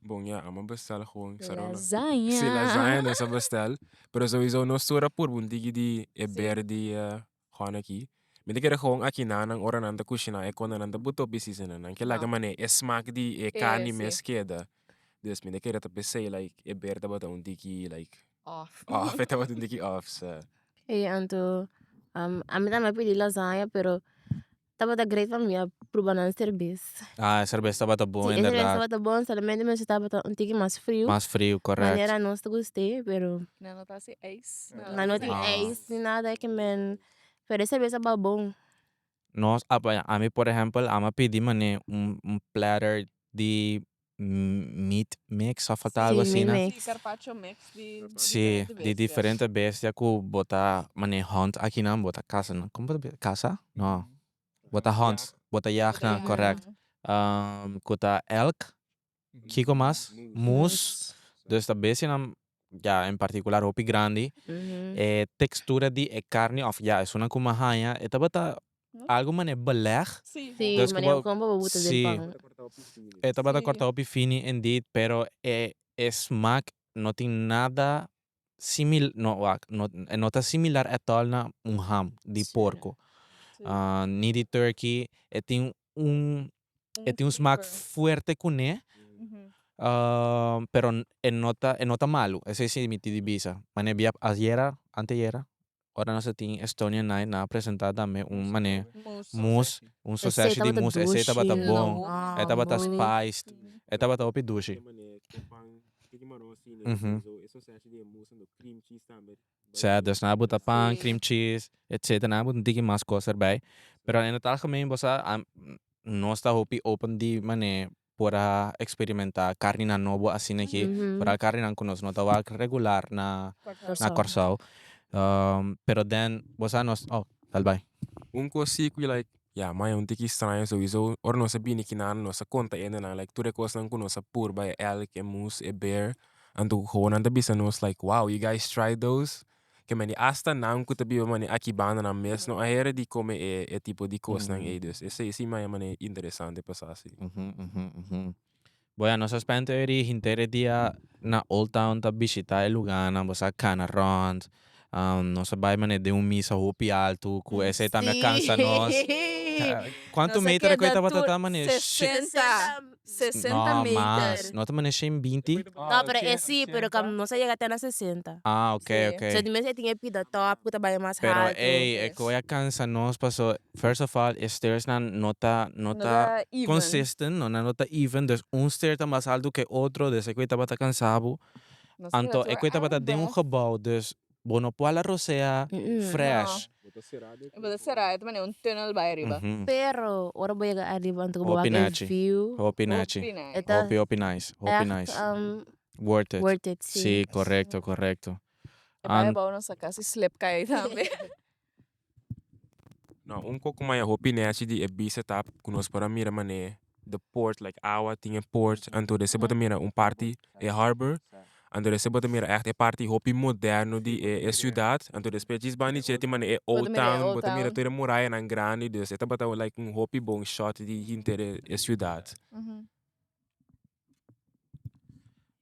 Bon ya, amo bestel gewoon sarona. Lasaña. Si, lasaña nos a bestel. Pero sowieso nos tur a purba un tiki di e ber di Juan aki. Mi ta kere gewoon aki nan ora nan ta kushina e kona nan ta buta hopi seasoning. Nan ke laga manera e smak di e karni mes keda. Dus mi ta kere ta pesey like e ber tabata un tiki like Off. off, e tabata un tiki off, sa. Ey, anto ami tambe a pidi lasaña pero Tabata great pa mi a pruba nan serbes. Ah, e serbes tabata bon Sí, e serbes inderdaad. tabata bon, solamente mester tabata un tiki mas friu. Mas friu, correct. Manera nos ta gust'é, pero. Nan no ta hasi ijs. Nan no tin Ah. ijs ni nada ke men, pero e serbes tabata bon. Nos a ami por ehempel amo a pidi mane un un platter di meat mix of ta algo Sí, meat asina. mix. Sí, carpaccio mix di Sí, diferente di bestia. diferente bestia ku bo ta mane hunt akinan, bo ta kasa nan, komo bo ta bisa? Kasa? No, bo ta hunt, bo ta jag nan, correct. Ku ta elk, kiko mas? Moose, dus ta bestianan ya en particular hopi grandi. E textura di e carni of ya esunnan ku mi a haña e tabata algo manera beleg. Sí. Sí, Dus ku manera bo kon bo buta den sí. pan. E tabata Sí. corta hopi fini indeed, pero e e smaak no tin nada simil no wak no e no ta similar at all na un ham di Sí. porco. Sí. Ni di turkey, e tin un e tin un smaak fuerte kuné, pero e no ta e no ta malu, esei si mi tin di bisa. Manera bia ayera, anteayera, ora nos a tin Estonian night nan a presenta tambe un manera mus, un soseshi di mus, esei tabata bon, e tabata spiced, e tabata hopi dushi. Sea, dus nan a buta pan, cream cheese, etcetera, nan a buta un tiki mas kos erbij. Pero in het algemeen bo sa, nos ta hopi open di manera por a experimenta karninan nobo asina aki, foral karninan ku nos no ta wak regular na na Kòrsou. Pero den bo sa nos, oh, dal bai. Un kos si ku like, ya, maya un tiki straño souiso ora nos a bini kinan nos a konta hendenan like tur e kosnan ku nos a purba, e elk, e moose, e bear, Anto gewoon nan ta bisa nos like wow you guys tried those? Ke meni hasta nan ku ta biba mane aki banda nan mes no a hera di kome e e tipo di kosnan ei dus esei si maya mane interesante pa sa si. Bueno nos a spend eri henter e dia na Old Town ta bishita e lugarnan bo sa kana rond nos a bai mane den un misa hopi altu ku esei tambe a kansa nos. Kuantu Nos a meter ku e keda tabata tur ta mane? 60. 60 No, meter. mas. No ta mane shen binti? No, pero e si, pero kam nos a yega te na 60. Ah, ok, Sí. ok. So di mes e tin e pida top ku ta bai mas Pero haltu. ey, e koe a kansa nos paso first of all e stairsnan no ta no No ta ta even. consistent, no nan no ta even, dus un stair ta mas haltu ke otro, dus e koe tabata kansa bo. Nos keda Anto tur e koe out tabata of den un breath. gebouw, dus Bo no por a rosea fresh. Bo ta sera, e ta manera un tunnel bai ariba. Pero ora bo yega ariba anto bo Hopi wak e nachi. view. Hopi nachi. Hopi nice. E ta Hopi hopi nice. Hopi echt nice. Worth it. worth it, si. Si, correcto, correcto. E bai abou nos a casi slip cay tambe. No, un koko maya hopi nechi di e bista ta ku nos por a mira mane the port, like awa tin e port, anto dese bo ta mira un parti e harbor, anto dese bo ta mira echt e parti hopi moderno di e e ciudad, anto despues djis banda di dje tin mane e Bo old ta mira e town, old bo ta mira town. tur e murayanan grandi, dus e tabata like un hopi bon shot di hinter e e ciudad.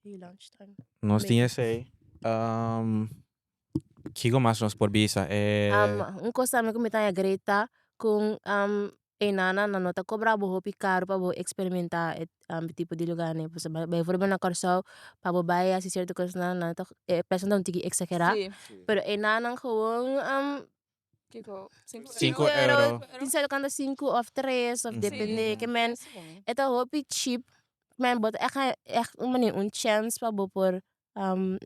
Lunchtime. Nos tin esei. Kiko mas nos por bisa? E. Un kos tambe ku mi ta haña great ta ku e nana nan no ta kobra bo hopi karu pa bo eksperimentá e tipo di lugarnan. Pasobra beivoorbeeld na Kòrsou pa bo bai hasi sierto kosnan nan ta e preisnan ta un tiki eksagerá. Pero e nanan gewoon Kiko? Sinku Sinku euro? euro. Tin sierto kanta sinku of tres of depende. Ke men e ta hopi cheap. Men bo ta echt haña echt un manera un chance pa bo por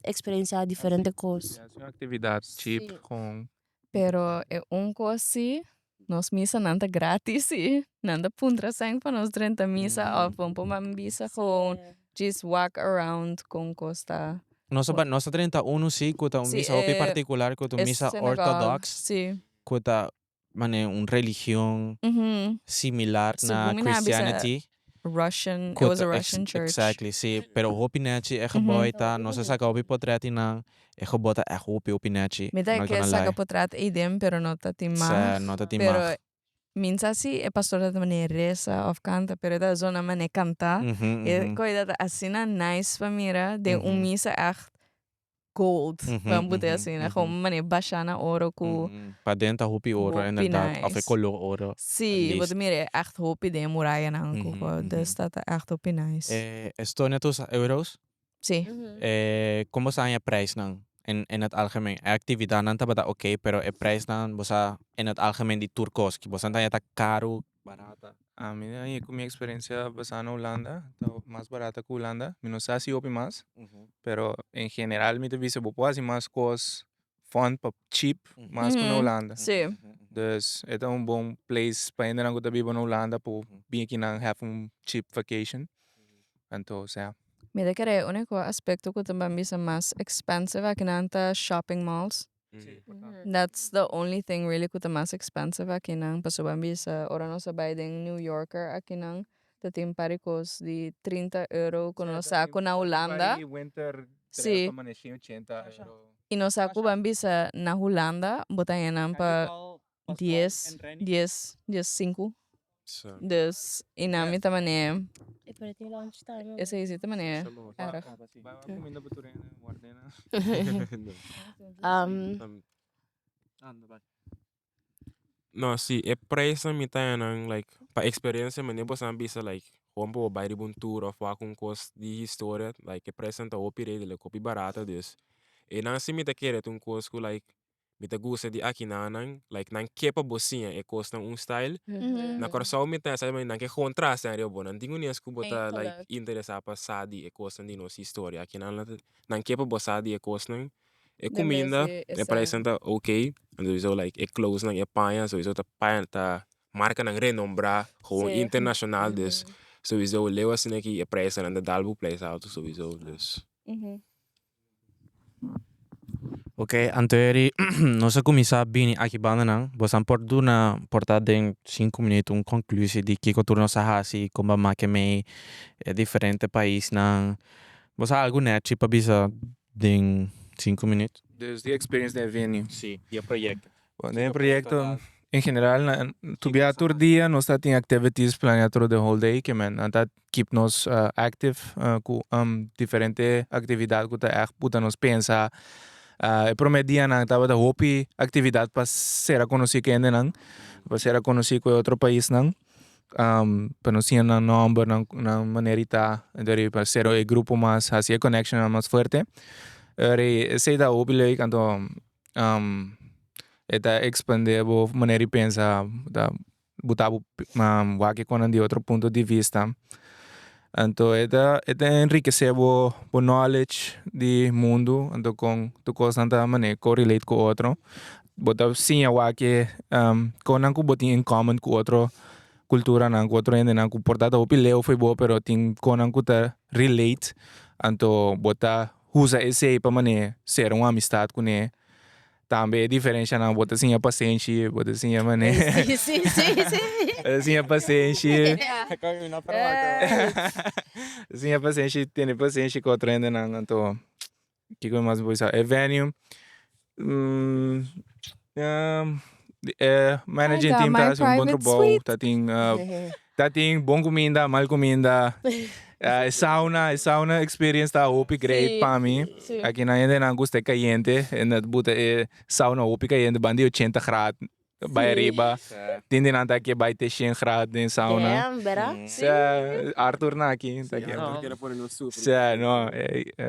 experiencia diferente kos. Ja, es un actividad cheap gewoon. Pero e un kos si, nos misanan ta gratis si. Nan ta puntra sèn pa nos drenta misa of bon por man bisa gewoon djis walk around kon kos ta. Nos a nos a drenta unu si ku ta un Si, misa hopi e partikular ku ta un e misa synagogue, orthodox si. ku ta mane un religion similar na Segun mi nan a bisa Christianity. Russian, it Ku was ta a Russian church. Exactly, si. Pero hopi nechi e gebou ta, nos a saka hopi potret i nan, e gebou ta ègt hopi hopi nechi, Mi ta I'm not ke gonna saka lie. potret eiden pero no ta tin Sa, mag. no ta tin Pero mag. Mi n sa si e pastor ta manera resa of canta pero e ta zona manera canta. E coida ta asina nice pa mira den un misa echt gold ban put'e asina gewoon manera basha na oro cu Paden ta hopi oro hopi inderdaad of e nice. color oro at Si bo least. ta mira e echt hopi den e murayanan cu dus ta ta echt hopi nice. Estonia ta usa euro's? Sí. Kon bo sa haña prijsnan in in het algemeen? E actividadnan tabata oké, pero e prijsnan bo sa in het algemeen di tur kos, bo sa haña ta karu, barata? Ami a haña ku mi eksperensia basá na Hulanda ta mas barata ku Hulanda. Mi no sa si hopi mas, pero en general mi ta bisa bo por hasi mas kos fun pa cheap mas ku na Hulanda. Sí. Dus e ta un bon place pa hendenan ku ta biba na Hulanda por bin akinan have un cheap vacation. Anto sea. Mi ta kere e uniko aspekto ku ta ban bisa mas expensive akinan ta shopping malls. That's the only thing really ku ta mas expensive akinan pasobra ban bisa ora nos a bai den New Yorker akinan ta tin par di kos di trinta euro ku nos sa ku na Hulanda. Sí. I nos sa ku ban bisa na Hulanda bo ta haña nan pa dies, dies, dies sinku. Dus i nan mi ta manera esei si ta manera erg. No, si e prijsnan mi ta haña like pa experiencia manera bo sa bisa like gewoon pa bo bai riba un tour of wak un kos di historia like e prijsnan ta hopi redelijk hopi barata dus einan si mi ta kere ta un kos ku like mi ta gusta di akinanan like nan ke pa bo siña e kosnan un style na Kòrsou mi ta sa nan ke gewoon traha esei riba bo nan tin unes ku bo ta like interesa pa sa di e kosnan di nos historia akinan nan ke pa bo sa di e kosnan E kuminda e prijsnan ta ok sowieso like e clothes-nan e paña sowieso ta paña ta markanan renombrá gewoon internashonal dus sowieso leu asina aki e prijsnan ta dal bo prijs alto sowieso dus. Ok anto eri nos a kuminsá bini aki bandanan bosan por duna por ta den sinku minuut un konklusie di kiko tur nos a hasi kon bo a make mei e diferente paisnan bo sa algu nechi pa bisa Den sinku minuut. Dus di experience den e venue. Si, di e proyecto. Bon, den e proyecto en general na tur bia tur dia nos ta tin activities planea through the whole day ke men nan ta keep nos active ku diferente actividad ku ta echt puta nos pensa. E prome dianan tabata hopi actividad pa sera conoci ku hendenan, pa sera conoci ku e otro paisnan. Pa nos siña nan nomber, nan nan manera di ta, enton riba pa sero e grupo mas, hasi e connectionnan mas fuerte. Ora esei ta hopi leuk anto e ta expande bo manera di pensa, ta buta bo wak e konan di otro punto di vista. Anto e ta e ta enrikece bo bo knowledge di mundu, anto kon tur kosnan ta manera correlate ku otro. Bo ta siña wak e konan ku bo tin in common ku otro kulturanan, ku otro hendenan ku por ta ta hopi leu fo'i bo pero tin konan ku ta relate, anto bo ta. usa esei pa manera sera un amistad kuné. Tambe e diferencianan bo ta siña pasenshi, bo ta siña manera. Sí, sí, sí, sí. Bo ta siña pasenshi. Siña pasenshi, tene pasenshi ku otro hendenan. Anto kiko mas mi por bisa? E venue, e managing team ta hasi un bon trabou, ta tin ta tin bon kuminda, mal kuminda. E sauna, e sauna experience ta hopi great pa mi. Aki nan hendenan gusta e kayente, e nan ta buta e sauna hopi kayente, banda di ochenta grad bai ariba. Tin di nan ta ke bai te shen grad den sauna. Damn, bera? Sa, Arthur na aki ta ke. Sa, no,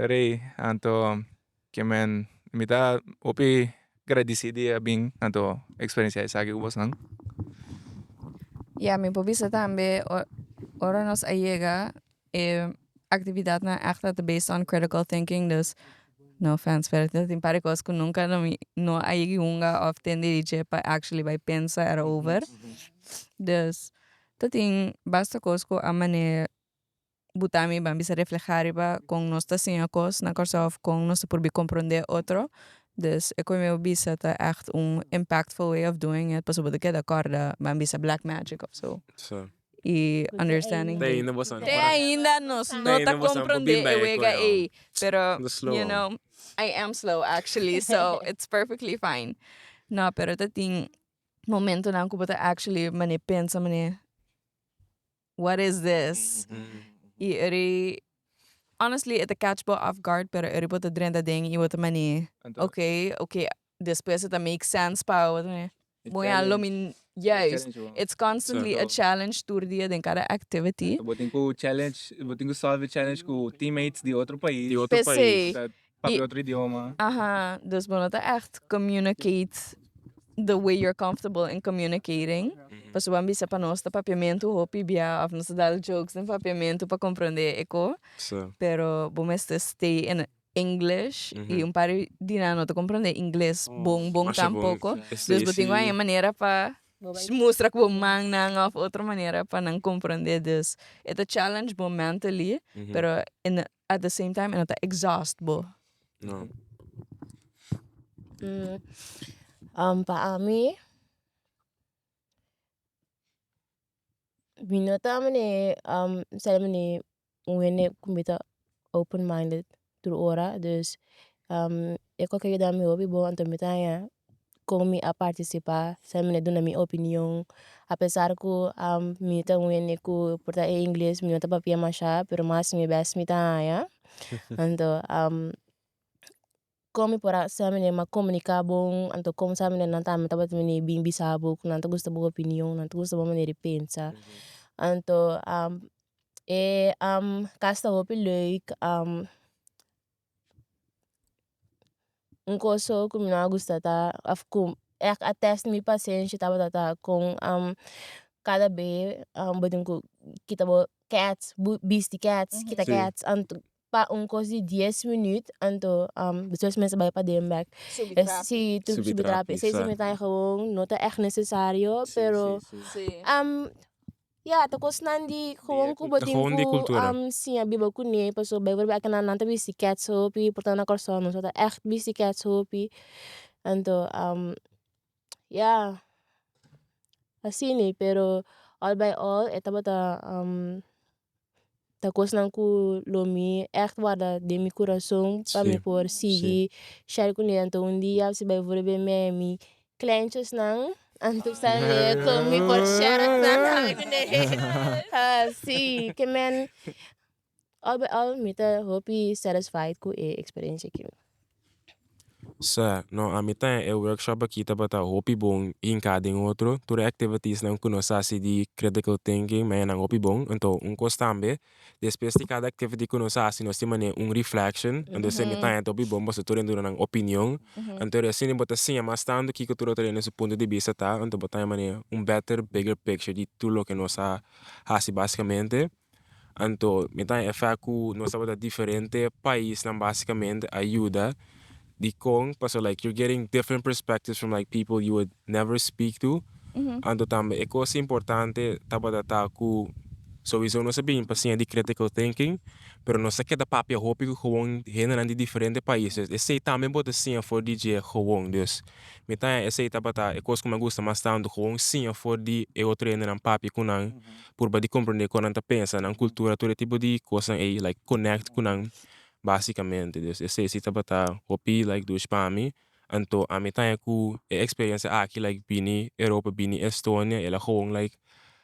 rey, anto ke men mi ta hopi gradisi di a bin anto experiencia esaki ku bosnan. Ya, mi por bisa tambe ora nos a yega e actividadnan echt ta based on critical thinking, dus no offense pero ta tin par di cos cu nunca lo mi no a yega hunga of tende di dje pa actually bay pensa erover. Dus ta tin basta cos cu a manera buta mi ban bisa refleha riba kon nos ta siña kos na Kòrsou òf kon nos ta purbi komprondé otro. Dus e ku mi a bisa ta ègt un impactful way of doing it pasobra bo ta keda kòrda ban bisa black magic òf so. I understanding. Te ainda boso Te ainda nos no ta komprondé e wega ei. Pero you know I am slow actually so it's perfectly fine. No pero ta tin momentonan ku bo ta actually manera pensa manera. What is this? I eri, honestly, e ta catch bo off guard, pero eri bo ta drenta den i bo ta mani, ok, ok, despues e ta make sense pa bo, bo ta mani, bon ya lo mi, juist, it's constantly a challenge tur dia den kada activity. Bo tin ku challenge, bo tin ku solve e challenge ku teammates di otro pais. Di otro pais. P'esei, Papia otro idioma. Aha, dus bo no ta echt communicate the way you're comfortable in communicating. Pasobra bo a bisa pa nos ta papiamentu hopi bia of nos ta dal jokes den papiamentu pa comprende e ko. Pero bo mester stay in English y un par di nan no ta comprende Ingles bon bon tampoco. Dus bo tin ku haña manera pa mustra ku bo mannan of otro manera pa nan comprende. Dus e ta challenge bo mentally, pero in At the same time e no ta exhaust bo. No. Pa ami, mi no ta mane sali mane un hende ku mi ta open minded tur ora, dus e kos ke yuda mi hopi bon anto mi ta haña kon mi a partisipá, sa mi a duna mi opinion, apesar ku mi ta un hende ku por ta e ingles mi no ta papia mashá, pero mas mi bes mi ta haña. Anto kon mi por a sa mi a komuniká bon, anto kon sa mi nan tambe tabata bin bisa bo ku nan ta gusta bo opinion, nan ta gusta bo manera di pensa. Anto e kas ta hopi leuk. Un kos so ku mi no a gusta ta òf ku ègt a tèst mi pasenshi tabata ta kon kada be bo tin ku kita bo kèts, bisti kèts, kita kèts anto pa un kos di dies minüt anto despues mester bai paden bèk. Si subi trapi esei si mi ta gewoon no ta ègt nesesario pero. Ya, ta kosnan di gewoon ku bo tin Gewoon di ku kultura. siña biba kuné, pasobra bijvoorbeeld aki nan nan ta bisti kèts hopi, por ta na Kòrsou nos no ta ègt bisti kèts hopi. Anto ya, asina, pero all by all e tabata ta kosnan ku lo mi ègt warda den mi kurason pa mi por sigui share kuné. Anto un dia si bijvoorbeeld mi a mi Kleintjesnan, anto sa mi con mi por share nan tambe kuné. Sí, ke men al bij al mi ta hopi satisfied ku e experiencia aki. Sa, no, ami ta e workshop aki tabata hopi bon hinká den otro. Tur e activitiesnan ku nos hasi di critical thinking, mi haña nan hopi bon. Anto un kos tambe Despues di kada activity ku nos hasi nos tin manera un reflection, entonces mi ta haña hopi bon pasobra tur hende duna nan opinion, anto asina bo ta siña mas tantu kiko tur otro hende su punto di bista ta, anto bo ta haña manera un better bigger picture di tur loke nos a hasi basikamente. Anto mi ta haña e fact ku nos tabata diferente paisnan basikamente a yuda dikon pasobra like you're getting different perspectives from like people you would never speak to, anto tambe e kos importante tabata ta ku. Sowieso nos a bin pa siña di critical thinking, pero nos a keda papia hopi ku gewoon hendenan di diferente pais. Esei tambe bo ta siña for di dje gewoon. Dus mi ta haña esei tabata e kos ku mi a gusta mas tantu, gewoon siña for di e otro hendenan, papia ku nan, purba di komprende kon nan ta pensa, nan kultura, tur e tipo di kosnan ei, like connect ku nan basikamente. Dus esei si tabata hopi like dushi pa mi. Anto ami ta haña ku e eksperensia aki like bini Europa, bini Estonia, el a gewoon like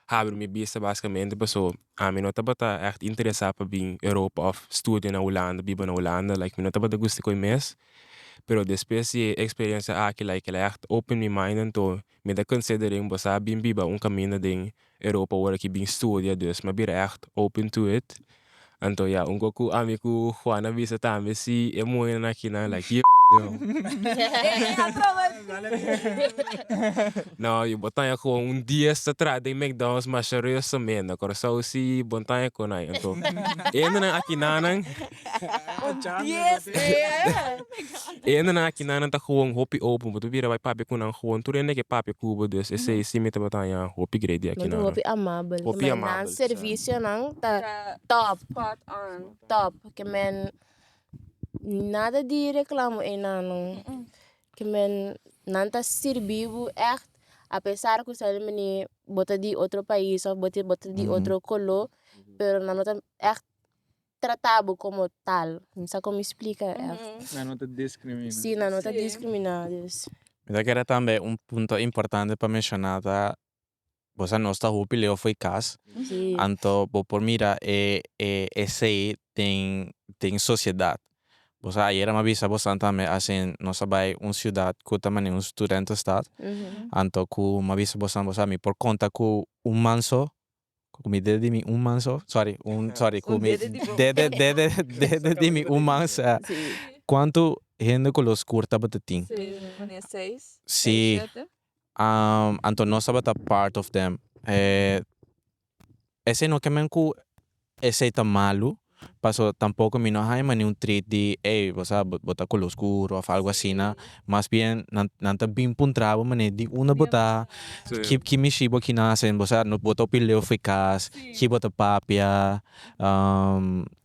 habri mi bista basikamente paso ami no tabata ègt interesá pa bin Europa òf studia na Hulanda, biba na Hulanda, like mi no tabata gusta koe mes. Pero despues di e eksperensia aki like el a ègt open mi mind anto mi ta considering bo sa bin biba un kaminda den Europa ora ki bin studia dus mi a bira ègt open to it. Anto ya un ku ami ku Juan a bisa tambe si e muhernan akinan like yo. No yo bo taña ku un dies ta traha den McDonald's masha resto men na Kòrsou si bon taña kon ai anto e hendenan akinanan e hendenan akinanan ta gewoon hopi open bo ta bira bai papia ku nan gewoon tur hende ke papia ku bo dus esei si mi tabata haña hopi great di Nan ta akinanan. hopi amabel. Hopi Ke men nan amabel, sa. servisionan ta top. Spot on. Top. Ke men nada di reclamo einan no. Ke men nan ta sirbi bo echt apesar ku sa mini bo ta di otro pais of bo ta di otro kolo pero nan no ta echt trata bo komo tal. Mi sa kon mi splika echt. Nan no ta diskriminá. Si, nan no ta diskriminá dus. Mi ta kere tambe un punto importante pa menshoná ta bo sa nos ta hopi leu fo'i kas, anto bo por mira e e esei den den sosiedat. Bo sa ayera mi a bisa bosan tambe asin nos a bai un siudat ku ta manera un studentenstad, anto ku mi a bisa bosan bo sa mi por konta ku un man so, ku mi dede di mi un man so, sorry un sorry ku mi dede dede dede di mi un man sa kuantu hende ku lo skur tabata tin. Si. Anto nos tabata part of them. Esei no ke men ku esei ta malu, paso tampoko mi no haña mani un treat di ey bo sa bo ta kolo oscuro of algo asina, mas bien nan nan ta bin puntra bo manera di unda bo ta, ki ki mishi bo kina hasi, bo sa bo ta hopi leu for kas, ki bo ta papia,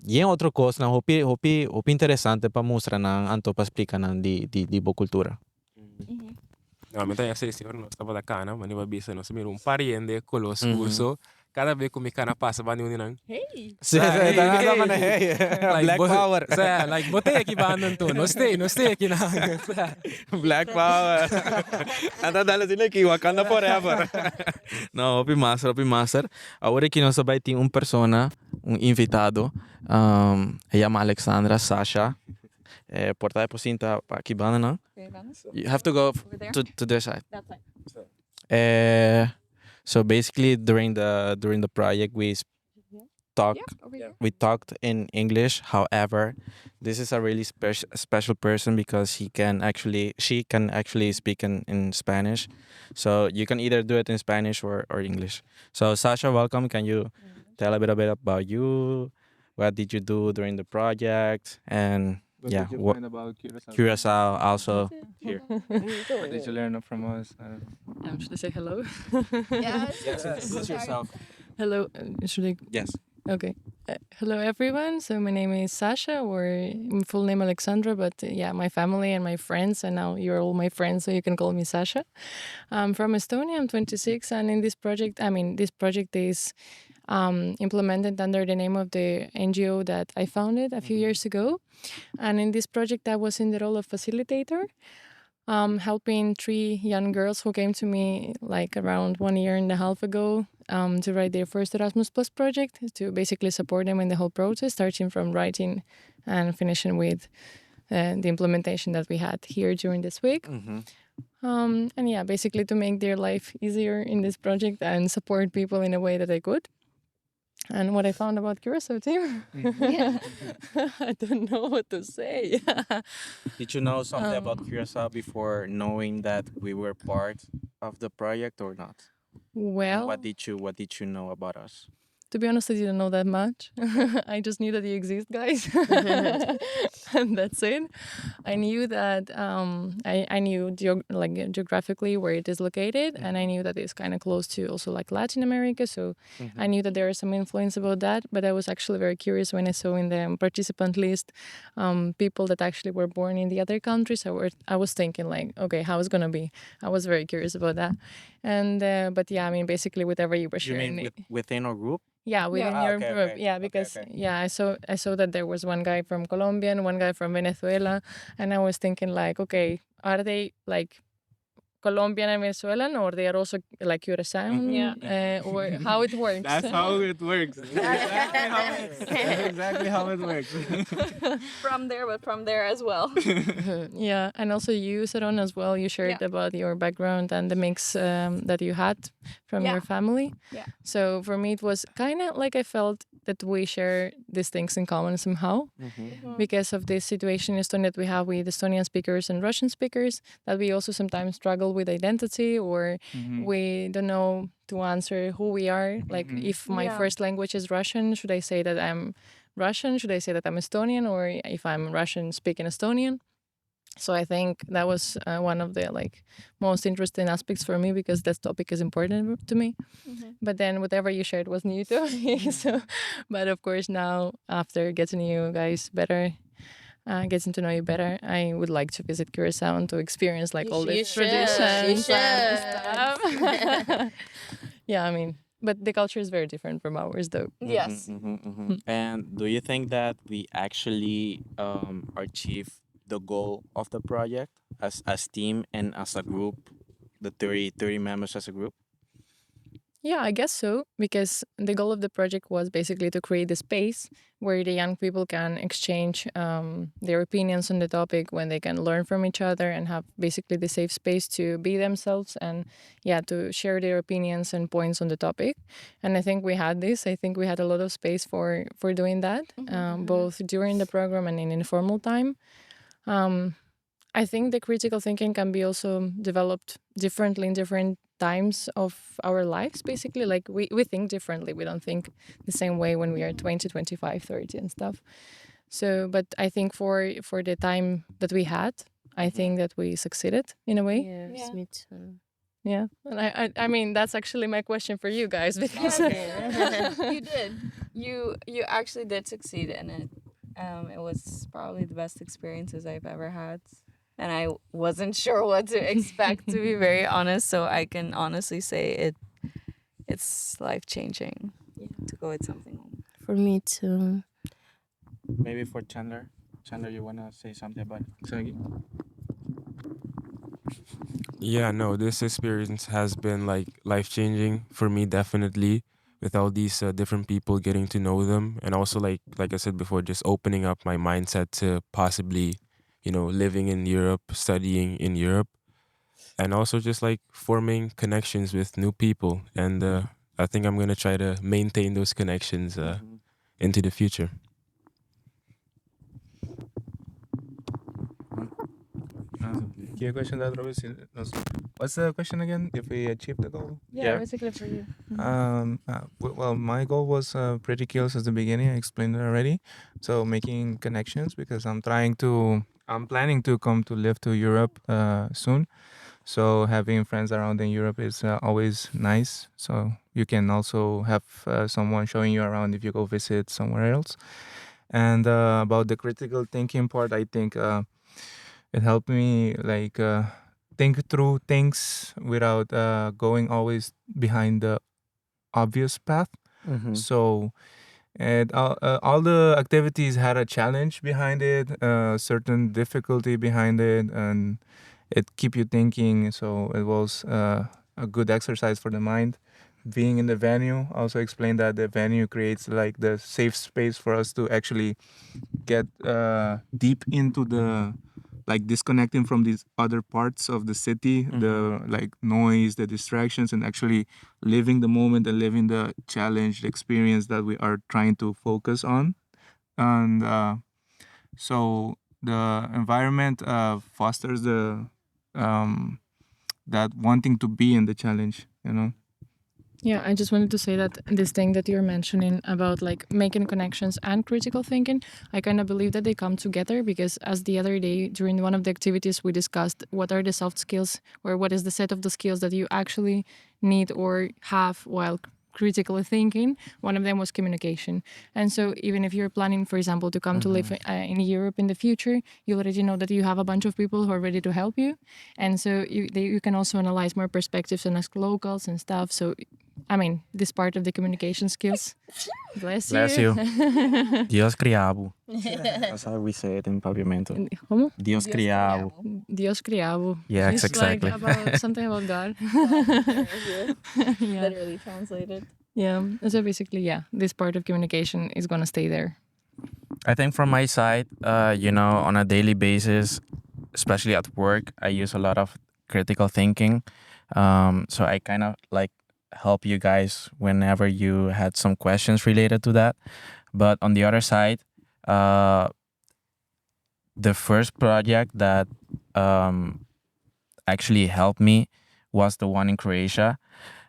yen otro kosnan hopi hopi hopi interesante pa mustra nan anto pa splika nan di di bo kultura. No, mi ta yasa ese ora nos tabata cana, mane bo a bisa nos a mira un par hende color oscur, so cada vez cu mi cana pasa banda di un di nan, Hey! Sí, sí, hey, ta hey. manda hey, Like, Black bo, power. sa, like bo ta aki banda anto, no stay, no stay aki nan. Sa. Black power. Nan ta dal asina aki, Wakanda forever. No, hopi master, hopi master. Awor aki nos ta bai tin un persona, un invitado, e yama Alexandra Sasha. Por ta e por sinta pa aki banda nan. You have to go to their side. So basically during the during the project we talk we talked in English however this is a really special person because he can actually she can actually speak in in Spanish so you can either do it in Spanish or or English so Sasha welcome can you tell a little bit about you what did you do during the project and What yeah did you what find about Curacao? Curacao also here. What did you learn from us? I don't know. Should I say hello? Yes. Yes, introduce yourself. Hello. Should I? Yes. Okay. Hello, everyone. So my name is Sasha, or my full name Alexandra, but yeah, my family and my friends, and now you're all my friends, so you can call me Sasha. I'm from Estonia. I'm 26, and in this project, I mean, this project is implemented under the name of the NGO that I founded a few years ago. And in this project, I was in the role of facilitator, helping 3 young girls who came to me like around 1 year and a half ago to write their first Erasmus Plus project, to basically support them in the whole process, starting from writing and finishing with the implementation that we had here during this week. And yeah, basically to make their life easier in this project and support people in a way that I could. And what I found about Curacao team, I don't know what to say. Did you know something about Curacao before knowing that we were part of the project or not? Well, what did you know about us? To be honest, I didn't know that much. I just knew that you exist, guys. And that's it. I knew that I knew like geographically where it is located, and I knew that it's kind of close to also like Latin America. So I knew that there is some influence about that. But I was actually very curious when I saw in the participant list people that actually were born in the other countries. I was thinking like, okay, how is it gonna be? I was very curious about that. And but yeah, I mean, basically whatever you were You mean sharing. Within our group? Yeah, within Ah, your okay, group. okay. Yeah, because yeah, I saw that there was one guy from Colombia and one guy from Venezuela, and I was thinking like, okay, are they like Colombian and Venezuelan, or they are also like Curacao, or how it works? That's how it works. That's exactly how it works. From there, but from there as well. Yeah, and also you, Saron, as well. You shared about your background and the mix that you had from your family. So for me, it was kind of like I felt that we share these things in common somehow because of this situation in Estonia that we have with Estonian speakers and Russian speakers, that we also sometimes struggle with identity or we don't know to answer who we are. Like if my first language is Russian, should I say that I'm Russian? Should I say that I'm Estonian? Or if I'm Russian speaking Estonian? So I think that was one of the like most interesting aspects for me because that topic is important to me. But then whatever you shared was new to me. So, but of course now after getting you guys better, getting to know you better, I would like to visit Curacao and to experience like You all the you should. You traditions and should. stuff. Yeah, I mean, but the culture is very different from ours, though. Yes. And do you think that we actually achieve the goal of the project as team and as a group, the 30 members as a group? Yeah, I guess so, because the goal of the project was basically to create a space where the young people can exchange their opinions on the topic, when they can learn from each other and have basically the safe space to be themselves and to share their opinions and points on the topic. And I think we had this. I think we had a lot of space for doing that, both during the program and in informal time. I think the critical thinking can be also developed differently in different times of our lives, basically. Like we think differently. We don't think the same way when we are 20, 25, 30. But I think for the time that we had, I think that we succeeded in a way. Yes, me too. Yeah. And that's actually my question for you guys. Because Okay. You did. You actually did succeed in it. It was probably the best experiences I've ever had. And I wasn't sure what to expect, to be very honest. So I can honestly say it's life-changing to go with something home. For me too. Maybe for Chandler. Chandler, you want to say something about it? Sorry. Yeah, no, this experience has been life-changing for me, definitely. With all these different people, getting to know them. And also, like I said before, just opening up my mindset to possibly, living in Europe, studying in Europe, and also just forming connections with new people. And I think I'm going to try to maintain those connections into the future. Your question, that Robert, what's the question again? If we achieved the goal? Yeah, basically for you. Well, my goal was pretty clear since the beginning. I explained it already. So making connections, because I'm planning to come to live to Europe soon. So having friends around in Europe is always nice. So you can also have someone showing you around if you go visit somewhere else. And about the critical thinking part, I think it helped me think through things without going always behind the obvious path. So all the activities had a challenge behind it, certain difficulty behind it, and it keep you thinking. So it was a good exercise for the mind. Being in the venue also explained that the venue creates the safe space for us to actually get deep into the, like disconnecting from these other parts of the city, the noise, the distractions, and actually living the moment and living the challenge, the experience that we are trying to focus on. And so the environment fosters the that wanting to be in the challenge, you know? Yeah, I just wanted to say that this thing that you're mentioning about like making connections and critical thinking, I kind of believe that they come together because as the other day during one of the activities we discussed what are the soft skills or what is the set of the skills that you actually need or have while critically thinking. One of them was communication. And so even if you're planning, for example, to come to live in Europe in the future, you already know that you have a bunch of people who are ready to help you. And so you can also analyze more perspectives and ask locals and stuff. So, I mean, this part of the communication skills. Bless you. Bless you. Dios kria bo. That's how we say it in Papiamento. Como? Dios kria bo. Dios kria bo. Yes, It's like exactly. about something about God. Yeah. Literally translated. Yeah. So basically, yeah, this part of communication is going to stay there. I think from my side, on a daily basis, especially at work, I use a lot of critical thinking. So I kind of like help you guys whenever you had some questions related to that. But on the other side, the first project that actually helped me was the one in Croatia.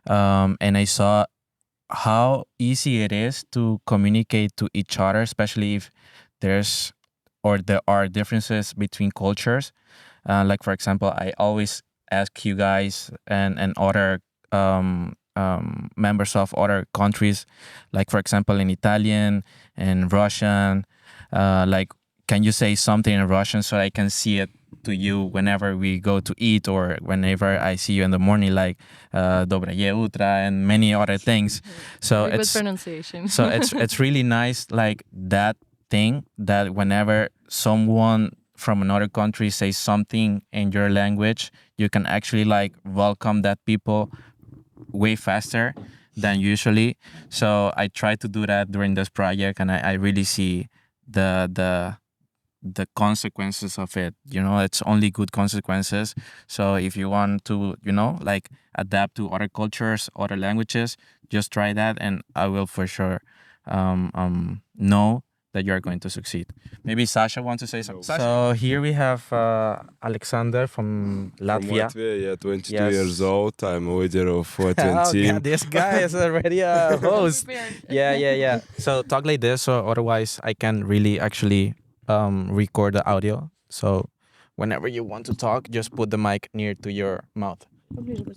And I saw how easy it is to communicate to each other, especially if there's or there are differences between cultures. Like, for example, I always ask you guys and other members of other countries, like, for example, in Italian and Russian, like, can you say something in Russian so I can see it to you whenever we go to eat or whenever I see you in the morning, like Dobroye utro and many other things. So Very good it's pronunciation. so it's really nice, like that thing that whenever someone from another country says something in your language, you can actually like welcome that people way faster than usually. So I try to do that during this project, and I really see the consequences of it. It's only good consequences. So if you want to, adapt to other cultures, other languages, just try that, and I will for sure know that you are going to succeed. Maybe Sasha wants to say something. So here we have Alexander from From Latvia. Latvia, yeah, 22 Yes. years old. I'm a leader of Latvian Oh, team. God, this guy is already a host. Yeah. So talk like this, so otherwise I can really actually record the audio. So whenever you want to talk, just put the mic near to your mouth,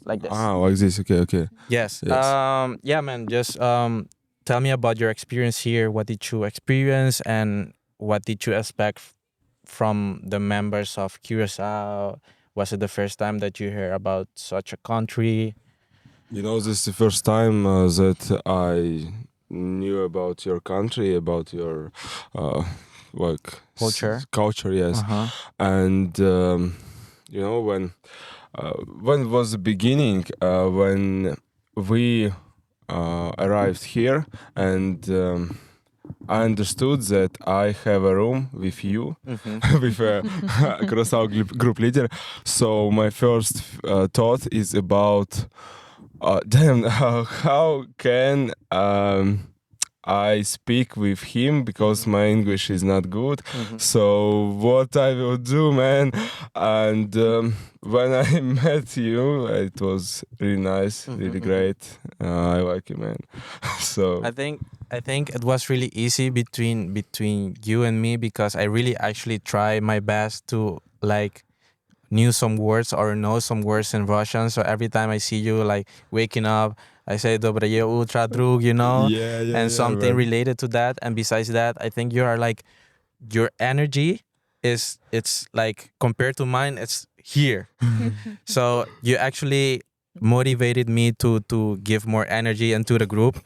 like this. Ah, like this. Okay. Yes. Yes. Yeah, man. Just tell me about your experience here. What did you experience, and what did you expect from the members of Curacao? Was it the first time that you hear about such a country? This is the first time that I knew about your country, about your Culture. culture, yes. And when was the beginning? When we arrived here, and I understood that I have a room with you, with a Curacao group leader. So my first thought is about, damn, how can I speak with him, because my English is not good. So what I will do, man? And when I met you, it was really nice, really great. I like you, man. So I think it was really easy between you and me, because I really actually try my best to knew some words or know some words in Russian. So every time I see you waking up, I say Dobroye utro, drug, Yeah, yeah, and yeah, something man. related to that. And besides that, I think your energy is, it's like compared to mine, it's here. So you actually motivated me to give more energy into the group.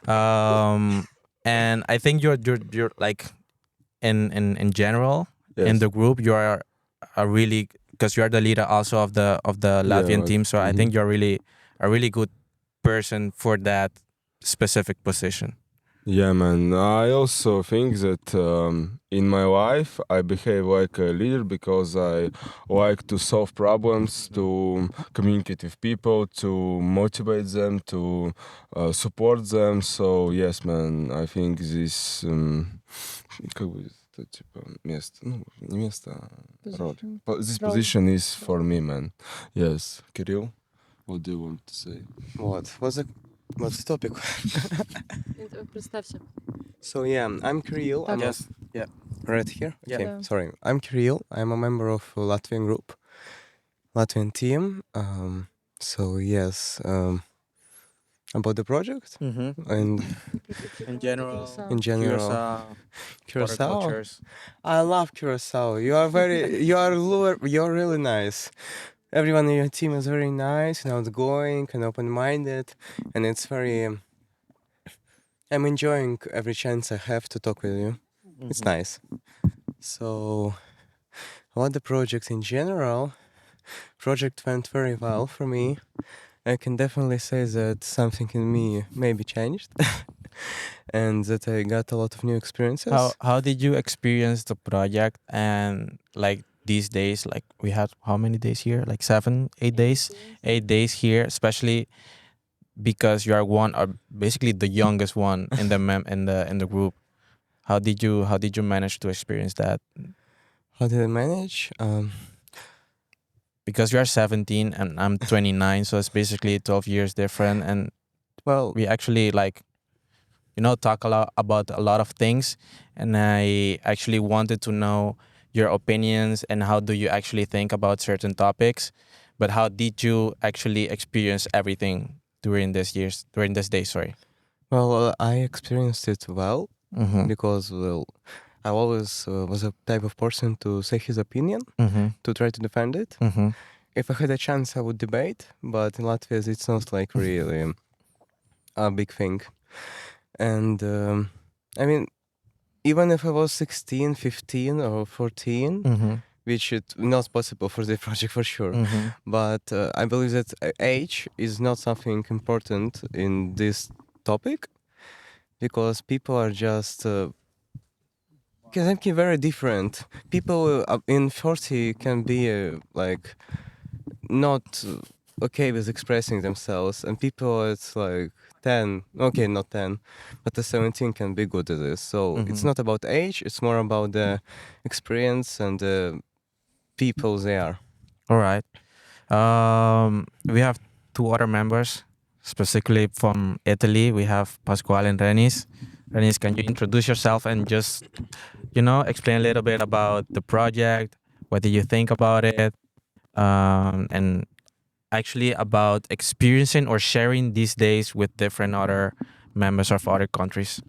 And I think you're like in general in the group, you are a really, because you are the leader also of the Yeah, Latvian like, team. So I think you're really a really good person for that specific position. Yeah, man. I also think that in my life I behave like a leader because I like to solve problems, to communicate with people, to motivate them, to support them. So yes, man, I think this как будет это, типа, место, ну, не место, а роль. Position. This Role. position is for me, man. Yes. Kirill, what do you want to say? What was the What's the topic? Представься. So yeah, I'm Kirill. I'm a, Yes. Yeah. Right here. Yeah. Okay, Yeah. sorry. I'm Kirill. I'm a member of a Latvian group, Latvian team. So yes, about the project and In general, in general, Curacao, other Curacao. cultures. I love Curacao. You are very, you are you are really nice. Everyone in your team is very nice and outgoing and open-minded, and it's very. I'm enjoying every chance I have to talk with you. It's nice. So, about the project in general, project went very well for me. I can definitely say that something in me maybe changed, and that I got a lot of new experiences. How did you experience the project and like these days? Like we had how many days here? Like 7, 8 days? 8 days here, especially because you are one or basically the youngest one in the mem in the in the group. How did you manage to experience that? How did I manage? Because you are 17 and I'm 29, so it's basically 12 years different, and Well, we actually like talk a lot about a lot of things, and I actually wanted to know your opinions and how do you actually think about certain topics, but how did you actually experience everything during this years, during this day, sorry? Well, I experienced it well because, well, I always was a type of person to say his opinion, to try to defend it. If I had a chance, I would debate, but in Latvia, it's not like really a big thing. And I mean, even if I was 16, 15, or 14, which is not possible for the project for sure, but I believe that age is not something important in this topic because people are just can be very different. People in 40 can be like not okay with expressing themselves, and people at like 10, okay, not 10, but the 17 can be good at this. So it's not about age, it's more about the experience and the people they are. All right. We have two other members, specifically from Italy. We have Pasquale and Renis. Renis, can you introduce yourself and just explain a little bit about the project? What did you think about it? And actually about experiencing or sharing these days with different other members of other countries.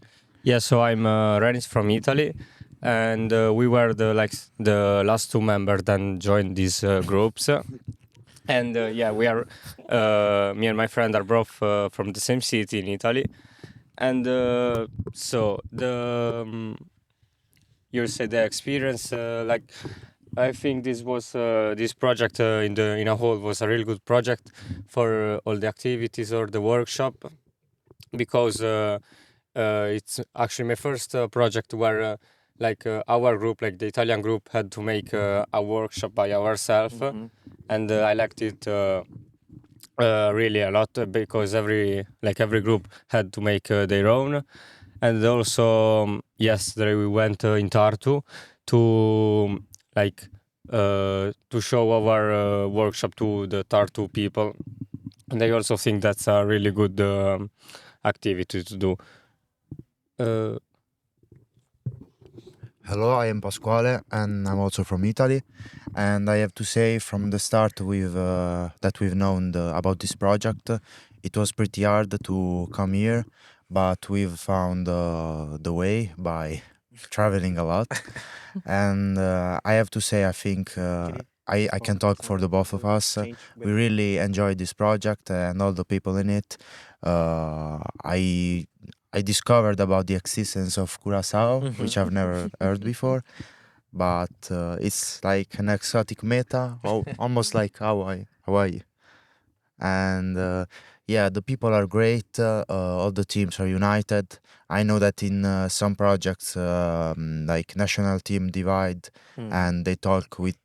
Yeah, so I'm Renis from Italy, and we were the like the last two members that joined these groups. And yeah, we are me and my friend are both from the same city in Italy, and so the you say the experience like I think this was this project in a whole was a really good project for all the activities or the workshop because it's actually my first project where like our group, like the Italian group, had to make a workshop by ourselves, and I liked it really a lot because every group had to make their own, and also yesterday we went in Tartu to like to show our workshop to the Tartu people, and I also think that's a really good activity to do. Hello, I am Pasquale and I'm also from Italy. And I have to say, from the start, we've that we've known about this project, it was pretty hard to come here, but we've found the way by traveling a lot. And I have to say, I think I can talk for the both of us. We really enjoyed this project and all the people in it. I discovered about the existence of Curacao, which I've never heard before, but it's like an exotic meta, almost like Hawaii. Hawaii. And yeah, the people are great. All the teams are united. I know that in some projects, like national team divide, and they talk with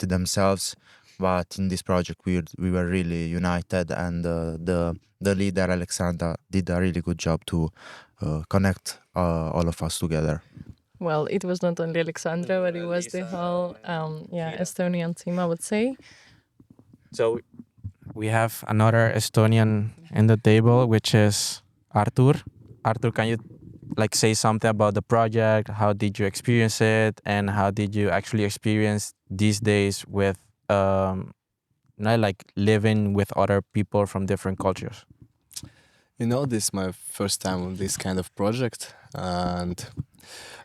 themselves. But in this project, we were really united, and the leader Alexandra did a really good job to connect all of us together. Well, it was not only Alexandra, but it was the Lisa whole and yeah, Kira. Estonian team, I would say. So We have another Estonian in the table, which is Artur. Artur, can you like say something about the project? How did you experience it, and how did you actually experience these days with not like living with other people from different cultures? This is my first time on this kind of project, and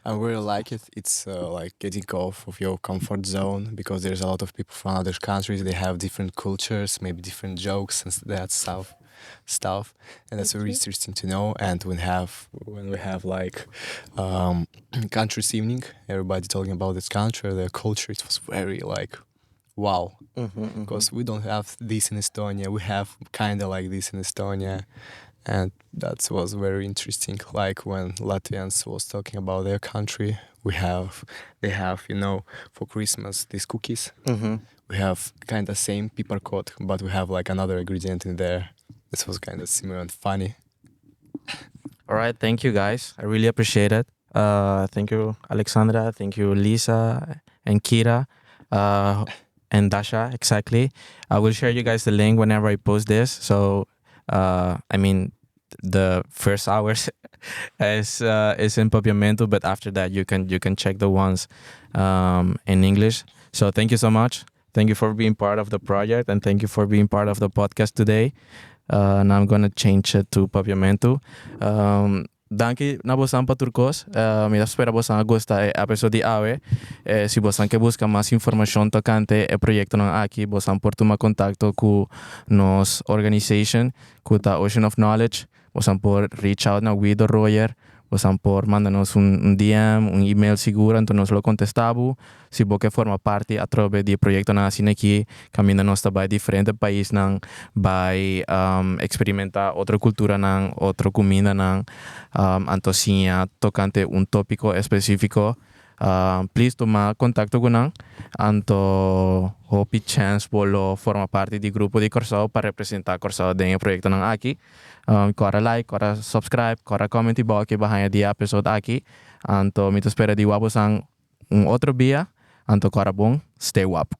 I really like it. It's like getting off of your comfort zone, because there's a lot of people from other countries. They have different cultures, maybe different jokes and that stuff, and that's very interesting to know. And when we have like countries evening, everybody talking about this country, their culture. It was very like wow, because we don't have this in Estonia. We have kind of like this in Estonia. And that was very interesting. Like when Latvians was talking about their country, they have, for Christmas, these cookies. We have kind of same piparkook, but we have like another ingredient in there. This was kind of similar and funny. All right, thank you guys. I really appreciate it. Thank you, Alexandra. Thank you, Lisa and Kira. And Dasha, exactly. I will share you guys the link whenever I post this. So, the first hours is in Papiamento, but after that you can check the ones in English. So thank you so much. Thank you for being part of the project, and thank you for being part of the podcast today. And I'm going to change it to Papiamento. Danki na bosan pa tur kos. Mi ta spera bosan a gusta e episode di awe. Si bosan ke buska mas informashon tokante e proyektonan aki, bosan por tuma kontakto ku nos organization, ku ta Ocean of Knowledge. Bosan por reach out na Guido Royer. Bosan por manda nos un DM, un email sigur, anto nos lo kontestá bo. Si bo ke forma parti atrobe di proyektonan asina aki, kaminda nos ta bai diferente paisnan, bai eksperimentá otro kulturanan, otro kumindanan, anto siña tokante un tópiko espesífiko. Please tuma kontakto ku nan, anto hopi chance bo lo forma parti di grupo di Kòrsou pa representá Kòrsou den e proyektonan aki. Kòrda like, kòrda subscribe, kòrda comment abou ku bo a haña di episode aki. Anto mi ta spera di wak bosan un otro bia. Anto kòrda bon, stay wapu.